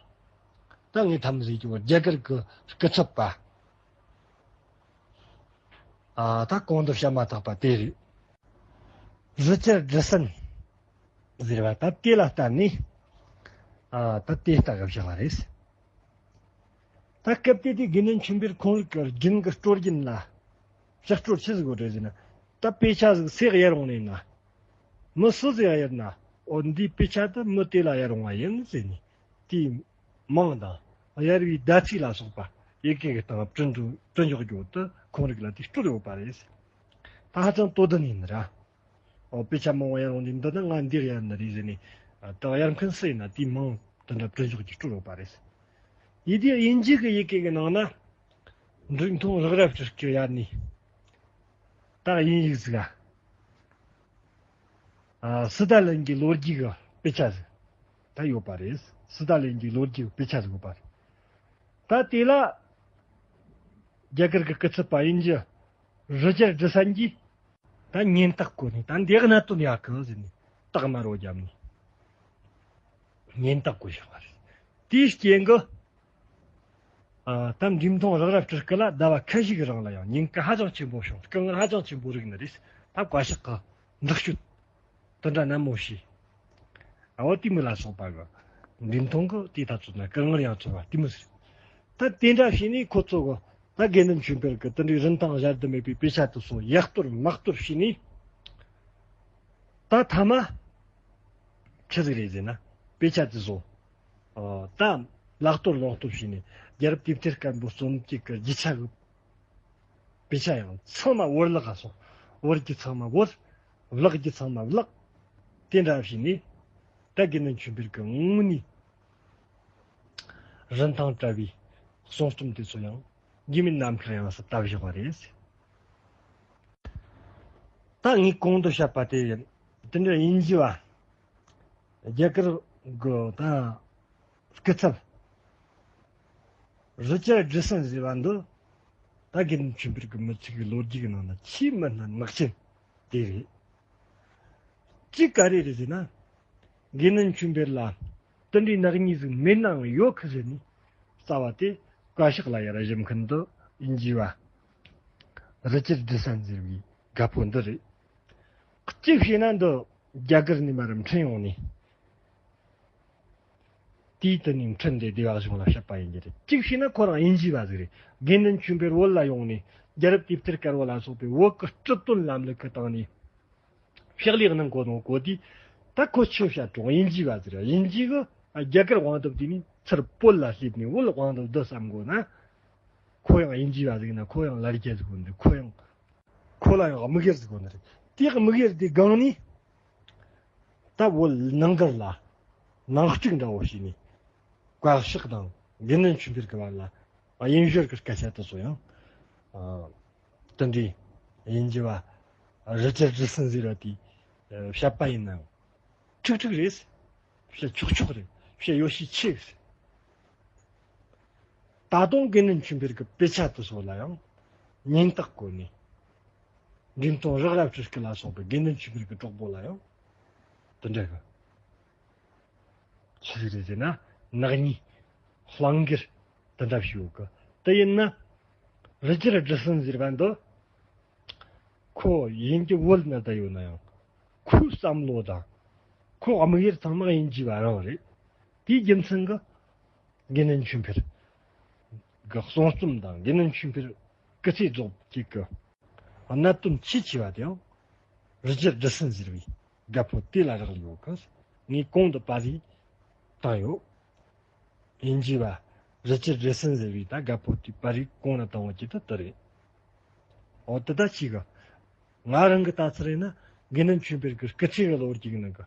ད་ངས་ཐམ་ཟིག་གི་བར་རྒྱ་གར་གི་སྐུ་ཚབ་པ། ཨ། ད་གོང་དུ་བཤད་མ་ཐག་པ་དེ་རེད། རི་ཅར་ཌི་སན་ཟེར་བ་ད་དེ་ལ་བལྟས་ནས། ཨ། ད་དེ་ལྟ་གི་བཞག་པ་རེད། ད་སྐབས་དེ་དུས་དགེ་འདུན་ཆོས་འཕེལ་ཁོང་རང་གི་རྒྱུན་གྱི་སྲོལ་རྒྱུན་ལ་ཕྱག་སྲོལ་ཆི་ཟིག་ཡོད་རེད་ཟེར་ན། ད་དཔེ་ཆ་ཟིག་ཚེ་གཡར་འོང་ནས་ན། མི་སུ་ཟིག་གཡར་ན། འོ་འདིའི་དཔེ་ཆ་དེ་མི་དེ་ལ་གཡར་འོང་བ་ཡིན་ཟེར་ནས། དེའི་མིང་དང་གཡར་བའི་ཟླ་ཚེས་ལ་སོགས་པ་ཡི་གེ་གི་སྟེང་བྲི་འགྲོ་བྲི་འཇོག་རྒྱུ་དེ་ཁོང་རང་ལ་དེ་སྲོལ་ཡོད་པ་རེད། ད་ཧ་ཅང་དོ་ལྡན་ཡིན་ར། འོ། དཔེ་ཆ་མང་བོ་གཡར་འོང་དུས་འདི་ནི་ང་འདི་གཡར་ནི་རེད་ཟེར་ནས། ད་གཡར་མཁན་སུ་ཡིན་ན་དེའི་མིང་དེ་འདྲ་བྲི་འཇོག་རྒྱུ་སྲོལ་ཡོད་པ་རེད། ཡིན་དུས་དབྱིན་ཇི་གི་ཡི་གེ་གི་ནང་ན་འབྲིང་ཐུང་རགས་རབ་སྤྲུལ་སྐུ་གཡར་ནས། ད་དབྱིན་ཡིག་ཟིག་ག་ཨ། སི་ཏཱ་ལིན་གྱི་ལོ་རྒྱུས་ཀྱི་དཔེ་ཆ་ཟིག་ད་ཡོད་པ་རེད། སི་ཏཱ་ལིན་གྱི་ལོ་རྒྱུས་ཀྱི་དཔེ་ཆ་ཟིག་ཡོད་པ་རེད། ད་དེ་ལ་རྒྱ་གར་གྱི་སྐུ་ཚབ་པ་དབྱིན་ཇི་རི་ཅར་ཌི་སན་གྱིས་ད་ཉེན་རྟོག་བཀོད་ནས། ད་འདི་གནད་དོན་ཡག་གི་ཟེར་ནས་རྟགས་དམར་པོ་བརྒྱབ་ནས་ཉེན་རྟོག་བཀོད་བཞག་པ་རེད། དེའི་རྐྱེན་གྱིས། ཨ། ད་འབྲིང་ཐུང་རགས་རབ་སྤྲུལ་སྐུ་ལ་ཟླ་བ་ཁ་ཤས་ཀྱི་རིང་ལ་ཡང་ཉེན་ཁ་ཧ་ཅང་ཆེན་པོ་བྱུང་། སྐུ་ངལ་ཧ་ཅང་ཆེན་པོ་རིག་ནི་རེད། ད་བཀའ་ཤག་གིས་འདྲི་གཅོད་དེ་འདྲ་ནན་མོ་བྱས། ཨ། འོ་དེ་མོ་ལ་སོགས་པ་གི་འབྲིང་ཐུང་གི་དེ་ད་ཚོད་ན་སྐུ་ངལ་ཡང་ཚོར་བ་དེ་མོ་ཟེར། ད་དེ་འདྲ་བྱས་ནས་ཁོ་ཚོ་གི་ད་དགེ་འདུན་ཆོས་འཕེལ་གི་དེ་འདྲའི་རིན་ཐང་གཞལ་དུ་མེད་པའི་དཔེ་ཆ་དེ་ཚོ་ཡར་གཏོར་མར་གཏོར་བྱས་ནས། ད་མཐའ་མ་ཆི་ཟིག་རེད་ཟེར་ན། དཔེ་ཆ་དེ་ཚོ། ཨ། ད་བརླག་གཏོར་བརླག་གཏོར་བྱས་ནས་རྒྱལ་རབས་དེབ་ཐེར་དཀར་པོ་རྩོམ་སྤྱི་གི་རྒྱུ་ཆ་གི་དཔེ་ཆ་ཡང་ཚང་མ་བོར་བརླག་ག་སོང་། བོར་རྒྱུ་ཚང་མ་བོར། བརླག་རྒྱུ་ཚང་མ་བརླག་དེ་འདྲ་བྱས་ནས་ད་དགེ་འདུན་ཆོས་འཕེལ་གི་དངོས་གནས་ རིན་ཐང་བྲལ་བའི་གསུང་རྩོམ་དེ་ཚོ་ཡང་རྒྱུས་མེད་ནམ་མཁར་ཡང་སུ་བཏབ་བཞག་པ་རེད། ད་ངས་གོང་དུ་བཤད་པ་དེ་ཡིན། དེ་འདྲ་ཡིན་གྱི་བ། རྒྱ་གར་གི་ད་སྐུ་ཚབ་རི་ཅར་ཌི་སན་ཟེར་བ་འདི་ད་དགེ་འདུན་ཆོས་འཕེལ་གྱི་མི་ཚེ་གི་ལོ་རྒྱུས་ཀྱི་ནང་ན་ཆེས་མི་སྣ་ནག་ཅན་དེ་རེད། གཅིག་ག་རེ་རེད་ཟེར་ན། དགེ་འདུན་ཆོས་འཕེལ་ལ་དེ་འདྲའི་ནག་ཉེས་ཟིག་མེད་ནའང་ཡོད་ཁི་ཟེར་ནས་རྩ་བ་དེ་བཀའ་ཤག་ལ་ཡར་ཞུ་མཁན་འདི་ཡིན་གྱི་བ། རི་ཅར་ཌི་སན་ཟེར་བའི་རྒད་པོ་འདི་རེད། གཅིག་བྱས་ན་འདི་རྒྱ་གར་ནས་མར་འཁྲུངས་ཡོང་ནས། དེའི་དུ་ནས་འཁྲུངས་ཏེ་སྡེ་བ་གཞུང་ལ་བཤད་པ་ཡིན་གྱི་རེད། གཅིག་བྱས་ན་ཁོ་རང་དབྱིན་ཇི་བ་ཟིག་རེད། དགེ་འདུན་ཆོས་འཕེལ་བོད་ལ་ཡོང་ནས་རྒྱལ་རབས་དེབ་ཐེར་དཀར་པོ་ལ་སོགས་པའི་བོད་ཀྱི་སྤྱི་དོན་ལམ་ལུགས་ཀྱི་སྟེང་ནས་ཕྱག་ལས་གནང་གོ་ནོ་གོ་དུས། ད་ཁོ་ཆོས་བཤད་རུང་དབྱིན་ཇི་བ་ཟིག་རེད། དབྱིན་ཇི་གི་རྒྱ་གར་དབང་སྡུད་དུས་ནས་ཚུར་བོད་ལ་སླེབས་ནས་བོད་དབང་སྡུད་བསྡུ་བསམ་དགོས་ན། ཁོ་ཡང་དབྱིན་ཇི་བ་ཟིག་ཡིན་ན་ཁོ་ཡང་ལ་རྒྱ་ཟིག་དགོས་འདུག་ཁོ་ཡང་། ཁོ་ལ་ཡང་དམིགས་ཡུལ་ཟིག་དགོས་ནི་རེད། དེའི་དམིགས་ཡུལ་དེ་སྒང་ནས་ད་བོད་ནང་སྒར་ལ་ནང་འཁྲུག་འདྲ་བོ་བྱས་ནས་བཀའ་ཤག་དང་དགེ་འདུན་ཆོས་འཕེལ་གྱི་བར་ལ་དབྱིན་ཞོར་གྱི་སྐད་ཆ་དེ་ཚོ་ཡང་དེ་འདྲའི་དབྱིན་ཇི་བ་རི་ཅར་ཌི་སན་ཟེར་བ་དེས་བཤད་པ་ཡིན་ནའང་འཁྲུག་འཁྲུག་རེད། བཤད་ཆོག་ཆོག་རེད། བཤད་ཡོ་ཤས་ཆེ་རེད། ད་དུང་དགེ་འདུན་ཆོས་འཕེལ་གྱི་དཔེ་ཆ་དེ་ཚོ་ལ་ཡང་ཉེན་བརྡ་བཀོད་ནས། འབྲིང་སྟོང་རག་རབ་སྤྲུལ་སྐུ་ལ་སོགས་པའི་དགེ་འདུན་ཆོས་འཕེལ་གྱི་གྲོགས་པོ་ལ་ཡང་དེ་འདྲ་གི་ཆི་ཟིག་རེད་ཟེར་ན། ནག་ཉེས་བསླང་གིར་དེ་འདྲ་ཞུ་གི། དེ་ཡིན་ན་རི་ཅར་ཌི་སན་ཟེར་བ་འདི་ཁོ་དབྱིན་ཇི་བོད་ན་བསྡད་ཡོད་ན་ཡང་ཁོའི་བསམ་བློ་དང་ཁོའི་དམིགས་ཡུལ་ཚང་མ་དབྱིན་ཇི་བ་རང་རེད། དེའི་རྒྱུ་མཚན་གྱིས་དགེ་འདུན་ཆོས་འཕེལ་གྱི་གསུང་རྩོམ་དང་དགེ་འདུན་ཆོས་འཕེལ་སྐུ་ཚེ་རྫོགས་རྒྱུ་གི་གནད་དོན་ཆེས་ཆེ་བ་དེའང་རི་ཅར་ཌི་སན་ཟེར་བའི་རྒད་པོ་དེ་ལ་རག་ལས་ཡོད་གི། ངས་གོང་དུ་པར་རིས་བཏང་ཡོད། དབྱིན་ཇི་བ་རི་ཅར་ཌི་སན་ཟེར་བའི་ད་རྒད་པོ་དེའི་པར་རིས་གོང་ལ་བཏང་བ་ཅིག་ད་དེ་རེད། འོ་དེ་ད་ཅིག་གི། ང་རང་གི་ལྟ་ཚུལ་ཡིན་ན་དགེ་འདུན་ཆོས་འཕེལ་གྱི་སྐུ་ཚེ་གི་ལོ་རྒྱུས་ཀྱི་ནང་གི་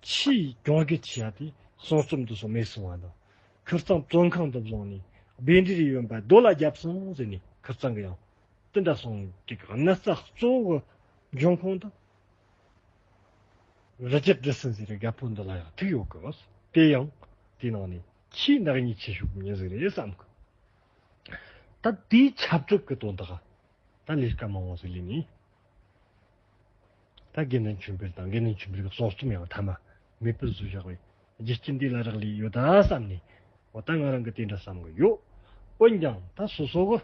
ཆེས་གྱོང་གུད་ཆེ་བ་དེ་གསུང་རྩོམ་དེ་ཚོ་མེད་སོང་བ་དང་། ཁིར་ཚང་བཙོན་ཁང་དུ་བཟུང་ནས་བཻ་ཌཱུརྱ་ཡོན་པ་རྡོ་ལ་བརྒྱབ་སོང་ཟེར་ནས་ཁིར་ཚང་གི་ཡང་དེ་འདྲ་སོང་གི། གནད་རྩ་གཙོ་བོ་གི་འབྱུང་ཁུངས་དེ་རི་ཅར་ཌི་སན་ཟེར་བའི་རྒད་པོ་འདི་ལ་ཡང་ཐུག་ཡོད་གི། དེ་ཡང་དེའི་ནང་ནས་ཆེས་ནག་ཉེས་ཆེ་ཤོས་མྱི་ཟིག་རེད་བསམ་གི། ད་དེའི་ཆབས་ཅིག་གི་དོན་དག་ད་ལས་ཀ་མང་བོ་ཟིག་ལས་ནས། ད་དགེ་འདུན་ཆོས་འཕེལ་དང་དགེ་འདུན་ཆོས་འཕེལ་གྱི་གསུང་རྩོམ་ཡང་མཐའ་མ་མེད་པར་བཟོས་བཞག་པའི་རྒྱུ་རྐྱེན་འདི་ལ་རག་ལས་ཡོད་ད་བསམ་ནས། འོ་ད་ང་རང་གི་དེ་འདྲ་བསམ་གི་ཡོད། འོན་ཀྱང་ད་སོ་སོ་གི་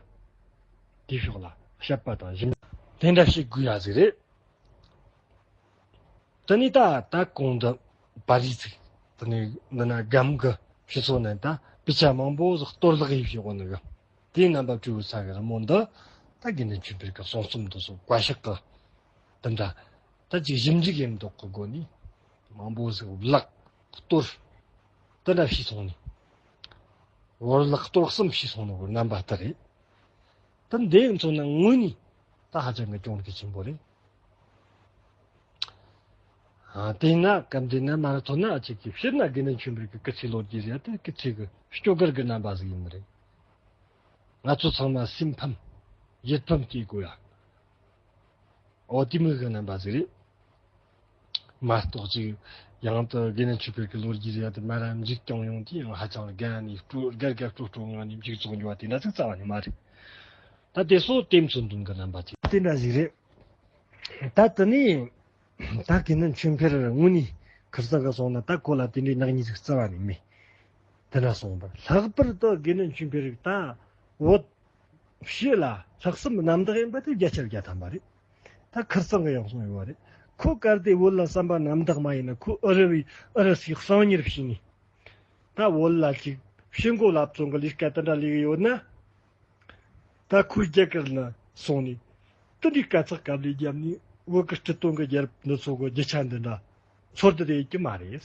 དེའི་ཕྱོགས་ལ་དཔྱད་པ་དང་ཞིབ་འཇུག་དེ་འདྲ་བྱེད་དགོས་ཡ་ཟིག་རེད། དེ་ནས་ད་ད་གོང་དུ་པར་རིས་ཚིག་དེ་ནས་འདི་ན་སྒམ་གི་ཕྱི་ཚོ་ནས་ད་དཔེ་ཆ་མང་པོ་ཟིག་གཏོར་བརླག་ཡེ་བཞག་གོ་ནི་གི། དེའི་རྣམ་པ་སྤྲུལ་བུ་ཚ་གི་རི་མོ་འདི་ད་དགེ་འདུན་ཆོས་འཕེལ་གྱི་གསུང་རྩོམ་འདི་ཚོ་བཀའ་ཤག་གི་དེ་འདྲ་ད་ཅིག་ཞིབ་འཇུག་ཡེ་མདོག་གི་སྒོ་ནས་མང་པོ་ཟིག་བརླག་གཏོར་དེ་འདྲ་བྱས་སོང་ནས། བརླག་གཏོར་གསུམ་བྱས་སོང་ནོ་གི་རྣམ་པ་དེ་རེད། ད་འདི་མཚོན་ན་དངོས་གནས་ད་ཧ་ཅང་གི་གྱོང་གུད་ཆེན་པོ་རེད། ཨ་དེས་ན་སྐབས་འདི་ན་མ་ར་ཐོན་ན་ཨ་ཅིག་གིས་སྤྱིར་ན་དགེ་འདུན་ཆོས་འཕེལ་གྱི་སྐུ་ཚེའི་ལོ་རྒྱུས་ཟེར་ཡ་དེ་སྐུ་ཚེ་གི་སྐྱོ་གར་གྱི་རྣམ་པ་ཟིག་ཡིན་ནི་རེད། ང་ཚོ་ཚང་མ་སེམས་ཕམ་ཡིད་ཕམ་སྐྱེ་དགོས་ཡ། འོ་དེ་མོ་གི་རྣམ་པ་ཟིག་རེད། མ་གཏོགས་ཅིག་ཡང་དུ་དགེ་འདུན་ཆོས་འཕེལ་གྱི་ལོ་རྒྱུས་ཟེར་ཡ་དེ་མ་ར་མཇུག་བསྐྱངས་ཡོང་དུས་ཡང་ཧ་ཅང་རྒན་ནས་སྤྲོ་རྒན་རྒན་སྤྲོ་སྤྲོ་ངང་ནས་མཇུག་རྫོགས་འགྱོ་བ་དེ་འདྲ་ཅིག་རྩ་བ་ནས་མ་རེད། ད་དེ་སོ་དེ་མཚོན་དོན་གྱི་རྣམ་པ་ཅིག་དེ་འདྲ་ཞིག་རེད། ད་དེ་ནས་ད་དགེ་འདུན་ཆོས་འཕེལ་དངོས་གནས་ཁིར་ཚང་གི་སོང་ན་ད་ཁོ་ལ་དེ་འདྲའི་ནག་ཉེས་ཅིག་རྩ་བ་ནས་མེད། དེ་འདྲ་སོང་བར་ལྷག་པར་དུ་དགེ་འདུན་ཆོས་འཕེལ་ད་བོད་ཕྱི་ལ་ལྷག་བསམ་རྣམ་དག་ཡིན་པ་དེ་བརྒྱ་ཆ་བརྒྱ་ཐམ་པ་རེད། ད་ཁིར་ཚང་གི་ཡང་སོང་ཡོད་པ་རེད། ཁོ་གལ་ཏེ་བོད་ལ་བསམ་པ་རྣམ་དག་མ་ཡིན་ན་ཁོ་ཨུ་རུ་བའི་ཨུ་རུ་སུའི་གསང་ཉུལ་བྱས་ནས། ད་བོད་ལ་ཅིག་ཕྱི་མགོ་ལབ་ཚོང་གི་ལས་ཀ་དེ་འདྲ་ལས་ཡོད་ན། ད་ཁོའི་རྒྱ་གར་ན་སོང་ནས་དེ་འདྲའི་དཀའ་ཚེགས་དཀའ་ལས་བརྒྱབ་ནས་བོད་ཀྱི་སྤྱི་དོན་གྱི་རྒྱལ་རབས་འདི་ཚོ་གི་རྒྱུ་ཆ་འདི་འདྲ་ཚོར་དུ་རེད་ཀྱི་མ་རེད།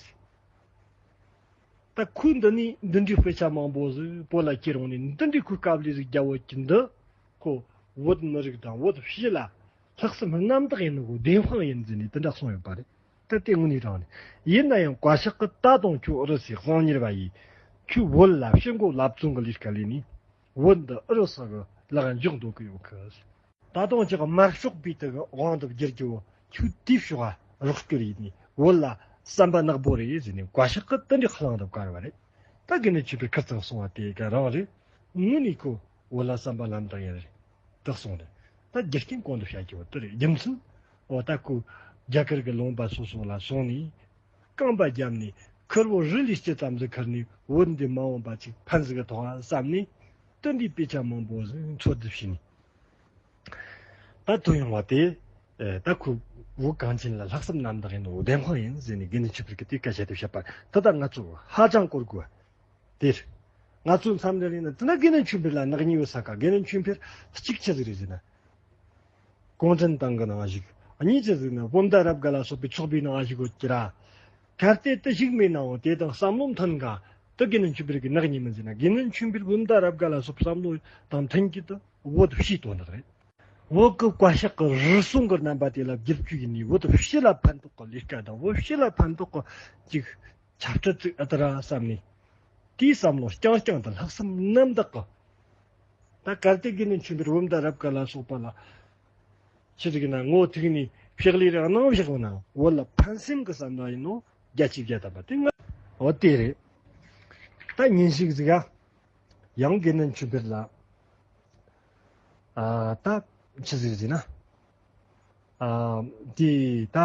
ད་ཁོས་འདི་ནས་འདི་འདྲའི་དཔེ་ཆ་མང་པོ་ཟིག་བོད་ལ་ཁྱེར་ཡོང་ནས་འདི་འདྲའི་ཁོས་དཀའ་ལས་ཟིག་བརྒྱབ་ཡོད་ཀྱི་འདི་ཁོ་བོད་མི་རིགས་དང་བོད་ཕྱི་ལ་ལྷག་བསམ་རྣམ་དག་ཡིན་ནོ་གི་བདེན་དཔང་ཡིན་ཟེར་ནས་དེ་འདྲ་གསུངས་ཡོད་པ་རེད། ད་དེ་དངོས་གནས་དྲང་ནས་ཡིན་ན་ཡང་བཀའ་ཤག་གི་ད་དུང་ཁྱོད་ཨུ་རུ་སུའི་གསང་ཉུལ་བ་ཡིས་ ཁྱོད་བོད་ལ་ཕྱི་མགོ་ལབ་བཙོང་གི་ལས་ཀ་ལས་ནི། བོད་འདི་ཨུ་རུ་སུ་གི་ལག་འཇོག་འདོད་གི་ཡོད་གི། ད་དུང་ཅིག་དམར་ཤོག་པའི་དུ་གི་དབང་དུ་བསྒྱུར་རྒྱུ་བོ་ཁྱོད་དེའི་ཕྱོགས་རོགས་སྐྱོར་ཡིན་ནི། བོད་ལ་བསམ་པ་ནག་པོ་རེད་ཟེར་ནས་བཀའ་ཤག་གི་དུ་འདྲི་གླང་དུ་བཀར་བ་རེད། ད་དགེ་འདུན་ཆོས་འཕེལ་ཁུར་ཚང་སོང་བ་དེ་ག་རང་རེད། དངོས་ནས་ཁོ་བོད་ལ་བསམ་པ་ལམ་དང་ཡིན་རེད། དུ་སོང་རེད། ད་རྒྱུ་རྐྱེན་གོང་དུ་བཤད་རྒྱུ་བོ་དུ་རེད། རྒྱུ་མཚན་འོ་ད་ཁོ་རྒྱ་གར་གི་ལུང་པ་སོ་སོ་ལ་སོང་ནས། རྐང་པ་བརྒྱབ་ནས་ཁུར་བོ་རི་ལས་སྤྱི་ཙམ་ཟིག་ཁུར་ནས་བོད་འདི་མ་འོངས་པ་ཅིག་ཕན་ཟིག་གི་ཐོག་བསམ་ནས་དུ་འདི་དཔེ་ཆ་མང་པོ་ཟིག་འཚོལ་བསྡུ་བྱས་ནས། ད་ཐོན་ཡོང་བ་དེ། ཨེ། ད་ཁོ་བོད་གངས་ཅན་ལ་ལྷག་བསམ་རྣམ་དག་ཡིན་ནོ་བདེན་དཔང་ཡིན་ཟེར་ནས་དགེ་འདུན་ཆོས་འཕེལ་གྱིས་དེ་སྐད་ཆ་དེ་བཤད་པ་དེ་ད་ང་ཚོ་ཧ་ཅང་གོ་དགོས། དེར། ང་ཚོའི་མཚམས་འདིར་ཡིན་ན་དེ་ན་དགེ་འདུན་ཆོས་འཕེལ་ལ་ནག་ཉེས་ཡོད་ས་ག་དགེ་འདུན་ཆོས་འཕེལ་གཅིག་ཆི་ཟིག་རེད་ཟེར་ན། གུང་ཁྲན་ཏང་གི་ནང་ཞུགས། གཉིས་ཆི་ཟིག་ན་སྤོམ་མདའ་རབ་དགའ་ལ་སོགས་པའི་ཚོགས་པའི་ནང་ཞུགས་དགོས་ཀྱི་ར། གལ་ཏེ་དེ་ཞིག་མེད་ནའང་དེ་དང་བསམ་བློ་མཐུན་ག་དེ་དགེ་འདུན་ཆོས་འཕེལ་གྱི་ནག་ཉེས་མིན་ཟེར་ན། དགེ་འདུན་ཆོས་འཕེལ་སྤོམ་མདའ་རབ་དགའ་ལ་སོགས་བསམ་བློ་དང་མཐུན་གྱི་དུ་བོད་ཕྱིའི་དོན་དག་རེད། བོད་ཀྱི་བཀའ་ཤག་གི་རུལ་སུངས་ཀྱི་རྣམ་པ་དེ་ལ་བསྒྱུར་བཅོས་ཡིན་ནི། བོད་ཕྱི་ལ་ཕན་ཐོགས་ཀྱི་ལས་ཀ་དང་བོད་ཕྱི་ལ་ཕན་ཐོགས་ཀྱི་ཅིག་ཆབ་སྲིད་ཅིག་ཨ་ད་ར་བསམ་ནས། དེའི་བསམ་བློ་རྐྱང་རྐྱང་དང་ལྷག་བསམ་རྣམ་དག་གི། ད་གལ་ཏེ་དགེ་འདུན་ཆོས་འཕེལ་སྤོམ་མདའ་རབ་དགའ་ལ་སོགས་པ་ལ་ཆི་ཟིག་ན་ངོ་ཐུག་ནས་ཕྱག་ལས་རེ་གནང་བཞག་ན་བོད་ལ་ཕན་སེམས་ཀྱི་བསམ་བློ་ཡིན་ནོ་རྒྱ་ཆེ་བརྒྱ་ཐམ་པ་དེ་ང་འོ་དེ་རེད། ད་ཉིན་ཞིག་ཟིག་ག་ཡང་དགེ་འདུན་ཆོས་འཕེལ་ལ། ཨ། ད་ཆི་ཟིག་ཟེར་ན། ཨ། དེ་ད་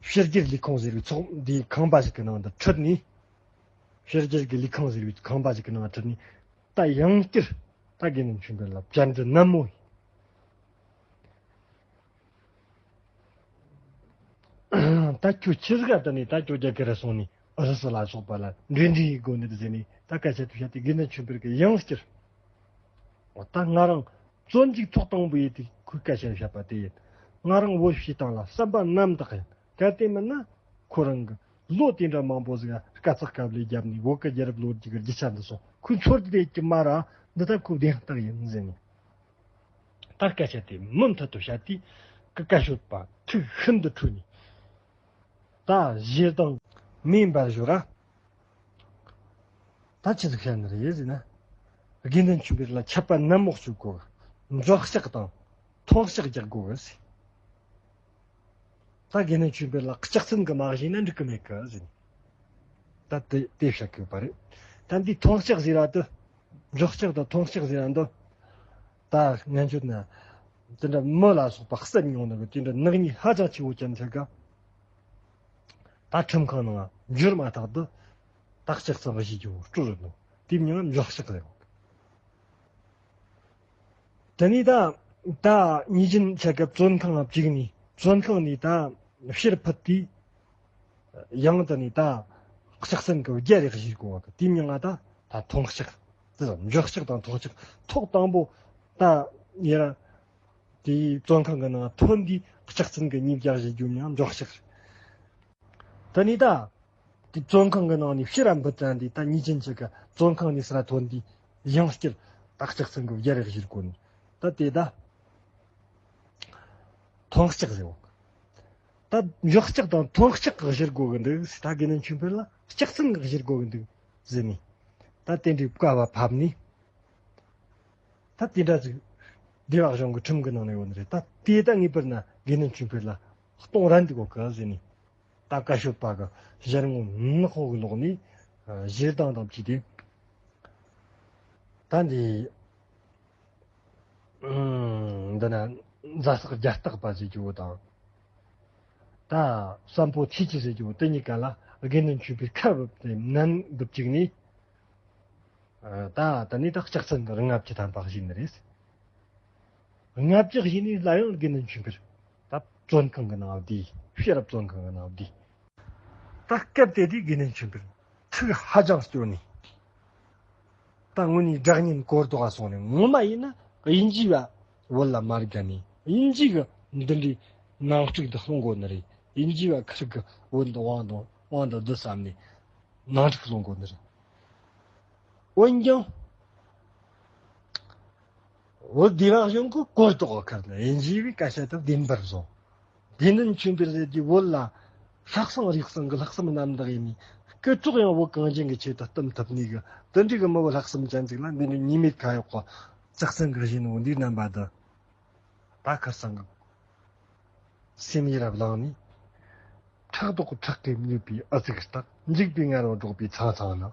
ཕྱི་རྒྱལ་ལས་ཁུངས་ཟེར་བའི་ཚོགས་འདུའི་ཁང་པ་ཞིག་གི་ནང་དུ་ཁྲིད་ནས། ཕྱི་རྒྱལ་གྱི་ལས་ཁུངས་ཟེར་བའི་ཁང་པ་ཞིག་གི་ནང་ཁྲིད་ནས། ད་ཡང་བསྐྱར་ད་དགེ་འདུན་ཆོས་འཕེལ་ལ་བཅར་འདྲི་ནན་མོ། ད་ཁྱོད་ཆི་ཟིག་ག་དེ་ནས་ད་ཁྱོད་རྒྱ་གར་སོང་ནས་ཨུ་རུ་སུ་ལ་སོགས་པ་ལ་འབྲེལ་འདྲིས་ཡེད་དགོས་ནི་རེད་ཟེར་ནས་ད་སྐད་ཆ་དེ་བཤད་དེ། དགེ་འདུན་ཆོས་འཕེལ་གྱིས་ཡང་བསྐྱར། འོ་ད་ང་རང་བཙོན་འཇུག་ཐོག་དང་པོ་ཡེད་དུས་ཁོས་སྐད་ཆ་བཤད་པ་དེ་ཡིན། ང་རང་བོད་ཕྱི་སྟངས་ལ་བསམ་པ་རྣམ་དག་ཡིན། གལ་ཏེ་མིན་ན་ཁོ་རང་གི་ལོ་དེ་འདྲ་མང་པོ་ཟིག་དཀའ་ཚེགས་དཀའ་ལས་བརྒྱབ་ནས་བོད་ཀྱི་རྒྱལ་རབས་ལོ་རྒྱུས་ཀྱི་རྒྱུ་ཆ་འདི་སོགས་ཁོས་འཚོལ་བསྡད་ཀྱི་མ་ར། འདི་ལྟར་ཁོ་བདེན་རྟགས་ཡིན་ཟེར་ནས། ད་སྐད་ཆ་དེ་མུ་མཐུད་དུ་བཤད་དུས་ཀྱི་བཀའ་ཤོད་པ་ཐུགས་ཤིན་ཏུ་ཁྲོས་ནས། ད་ཞེ་སྡང་མེ་འབར་ཞོར་ར། ད་ཆི་ཟིག་བཤད་ནི་རེད་ཟེར་ན། དགེ་འདུན་ཆོས་འཕེལ་ལ་ཆད་པ་ནན་མོ་གཅོད་དགོས། འཇོག་ལྕག་དང་ཐོང་ལྕག་རྒྱག་དགོས་ཟེར། ད་དགེ་འདུན་ཆོས་འཕེལ་ལ་ལྕག་ཚན་གི་མ་བྱིན་ན་འགྲིག་གི་མེད་གི་ཟེར། ད་དེ་དེ་བཤད་གི་ཡོད་པ་རེད། ད་འདི་ཐོང་ལྕག་ཟེར་ར་དུ། འཇོག་ལྕག་དང་ཐོང་ལྕག་ཟེར་ར་འདི། ད་ངན་ཆོད་ན། དེ་འདྲ་མི་ལ་སོགས་པ་བསད་མྱོང་ནི་གི་དེ་འདྲ་ནག་ཉེས་ཧ་ཅང་ཆེ་བོ་ཅན་ཆེ་ག་ད་ཁྲིམས་ཁང་ནང་འབྱོར་མ་ཐག་ཏུ་ད་ལྕག་ཚང་གི་བྱེད་རྒྱུ་སྤྲོད་རེད་ནོ། དེ་མྱིང་ལ་འཇོག་ལྕག་རེད། དེ་ནས་ད་ད་ཉེས་ཅན་ཆ་ག་བཙོན་ཁང་ལ་བཅུག་ནས་བཙོན་ཁང་ནས་ད་ཕྱིར་ཕུད་དུས། ཡང་དེ་ནས་ད་ལྕག་ཚན་གི་རྒྱ་རེ་བཞེས་དགོས་བ་གི་དེ་མྱིང་ང་ད་ད་ཐོང་ལྕག་དེ་འཇོག་ལྕག་དང་ཐོང་ལྕག་ཐོག་དང་པོ་ད་ཉེ་ར། དེའི་བཙོན་ཁང་གི་ནང་ཐོན་དུས་ལྕག་ཚན་གི་ཉིས་བརྒྱ་བཞེས་རྒྱུ་མྱིང་འཇོག་ལྕག་རེད། དེ་ནས་ད། དེ་བཙོན་ཁང་གི་ནང་ནས་ཕྱིར་ར་འབུད་ཙང་དེ་ད་ཉེས་ཅན་ཆ་ག་བཙོན་ཁང་ནས་སུ་ར་ཐོན་དུས་ཡང་བསྐྱར་ད་ལྕག་ཚན་གི་རྒྱ་རེ་བཞེས་དགོས་ནི། ད་དེ་ད་ཐོང་ལྕག་ཟེར་བོ། ད་འཇོག་ལྕག་དང་ཐོང་ལྕག་གི་བཞེས་དགོས་གི་འདུག་ཟེར། ད་དགེ་འདུན་ཆོས་འཕེལ་ལ་ལྕག་ཚན་གི་བཞེས་དགོས་གི་འདུག་ཟེར་ནས། ད་དེ་འདྲའི་བཀའ་བ་ཕབ་ནས། ད་དེ་འདྲ་ཟིག་སྡེ་བ་གཞུང་གི་ཁྲིམས་ཀྱི་ནང་ནས་ཡོད་ནི་རེད། ད་དེ་ད་ངེས་པར་ན་དགེ་འདུན་ཆོས་འཕེལ་ལ་གཏོང་རན་འདུག་གོ་གི་ཟེར་ནས། ད་བཀའ་ཤོད་པ་གི་ཞལ་ངོ་ནག་པོ་གི་ལོག་ནས་ཞེ་སྡང་དང་བཅས་ཏེ། ད་འདི་འདི་ན་རྫ་སག་རྒྱ་སྟག་པ་ཟེར་རྒྱུ་བོ་དང་། ད་བསམ་པོ་ཐེ་ཅི་ཟེར་རྒྱུ་བོ་དེ་གཉིས་ཀ་ལ་དགེ་འདུན་ཆོས་འཕེལ་ཁ་བབས་ཏེ་ནན་འབུབ་བཅུག་ནས། ད་ད་ནི་ད་ལྕག་ཚན་གི་རིན་ལྔ་བཅུ་ཐམ་པ་བྱིན་ནི་རེད། ལྔ་བཅུ་བྱིན་ནི་ལ་ཡང་དགེ་འདུན་ཆོས་འཕེལ་ད་བཙོན་ཁང་གི་ནང་བསྡད། ཕྱི་རབས་བཙོན་ཁང་གི་ནང་བསྡད། ད་སྐབས་དེ་དུས་དགེ་འདུན་ཆོས་འཕེལ་ཐུགས་ཧ་ཅང་སྐྱོ་ནས། ད་དངོས་གནས་སྒྲ་སྙན་གོ་ལྡོག་ག་སོང་ནས། ངོ་མ་ཡིན་ན་དབྱིན་ཇི་བ་བོད་ལ་མ་དགའ་ནས་དབྱིན་ཇི་གི་འདི་འདྲའི་ནང་འཁྲུག་འདི་སློང་དགོས་ནི་རེད། དབྱིན་ཇི་བ་ཁིར་གི་བོད་འདི་དབང་དང་དབང་དུ་བསྡུ་བསམ་ནས་ནང་འཁྲུག་སློང་དགོས་ནི་རེད། འོན་ཀྱང་། བོད་སྡེ་བ་གཞུང་གི་གོ་རྟོགས་ཁར་ནས་དབྱིན་ཇི་བའི་སྐད་ཆ་དེ་བདེན་པར་བཟུང་། དགེ་འདུན་ཆོས་འཕེལ་ཟེར་དུས་བོད་ལ་ལྷག་བསམ་རིགས་གསུམ་གྱི་ལྷག་བསམ་རྣམ་དག་ཡིན་ནི། སྐུ་གྲོགས་ཡང་བོད་གངས་ཅན་གྱི་ཆེད་དུ་བསྟིམ་ཐུབ་ནི་གི་དེ་འདྲའི་གི་མི་བུ་ལྷག་བསམ་ཅན་ཟིག་ལ་འདི་འདྲའི་ཉེས་མེད་ཁ་གཡོག་གི་ཙག་ཙན་གི་བཞིན་འོ་འདིའི་རྣམ་པ་དུ་ད་ཁར་སང་གི་སེམས་ཡེར་བླངས་ནས། ཕྲག་དོག་ཕྲག་གིས་མྱོས་པའི་ཨུ་ཚུགས་ལྟར། འཇིགས་པའི་ངར་བ་སྒྲོག་པའི་ཚང་ཚང་ནི།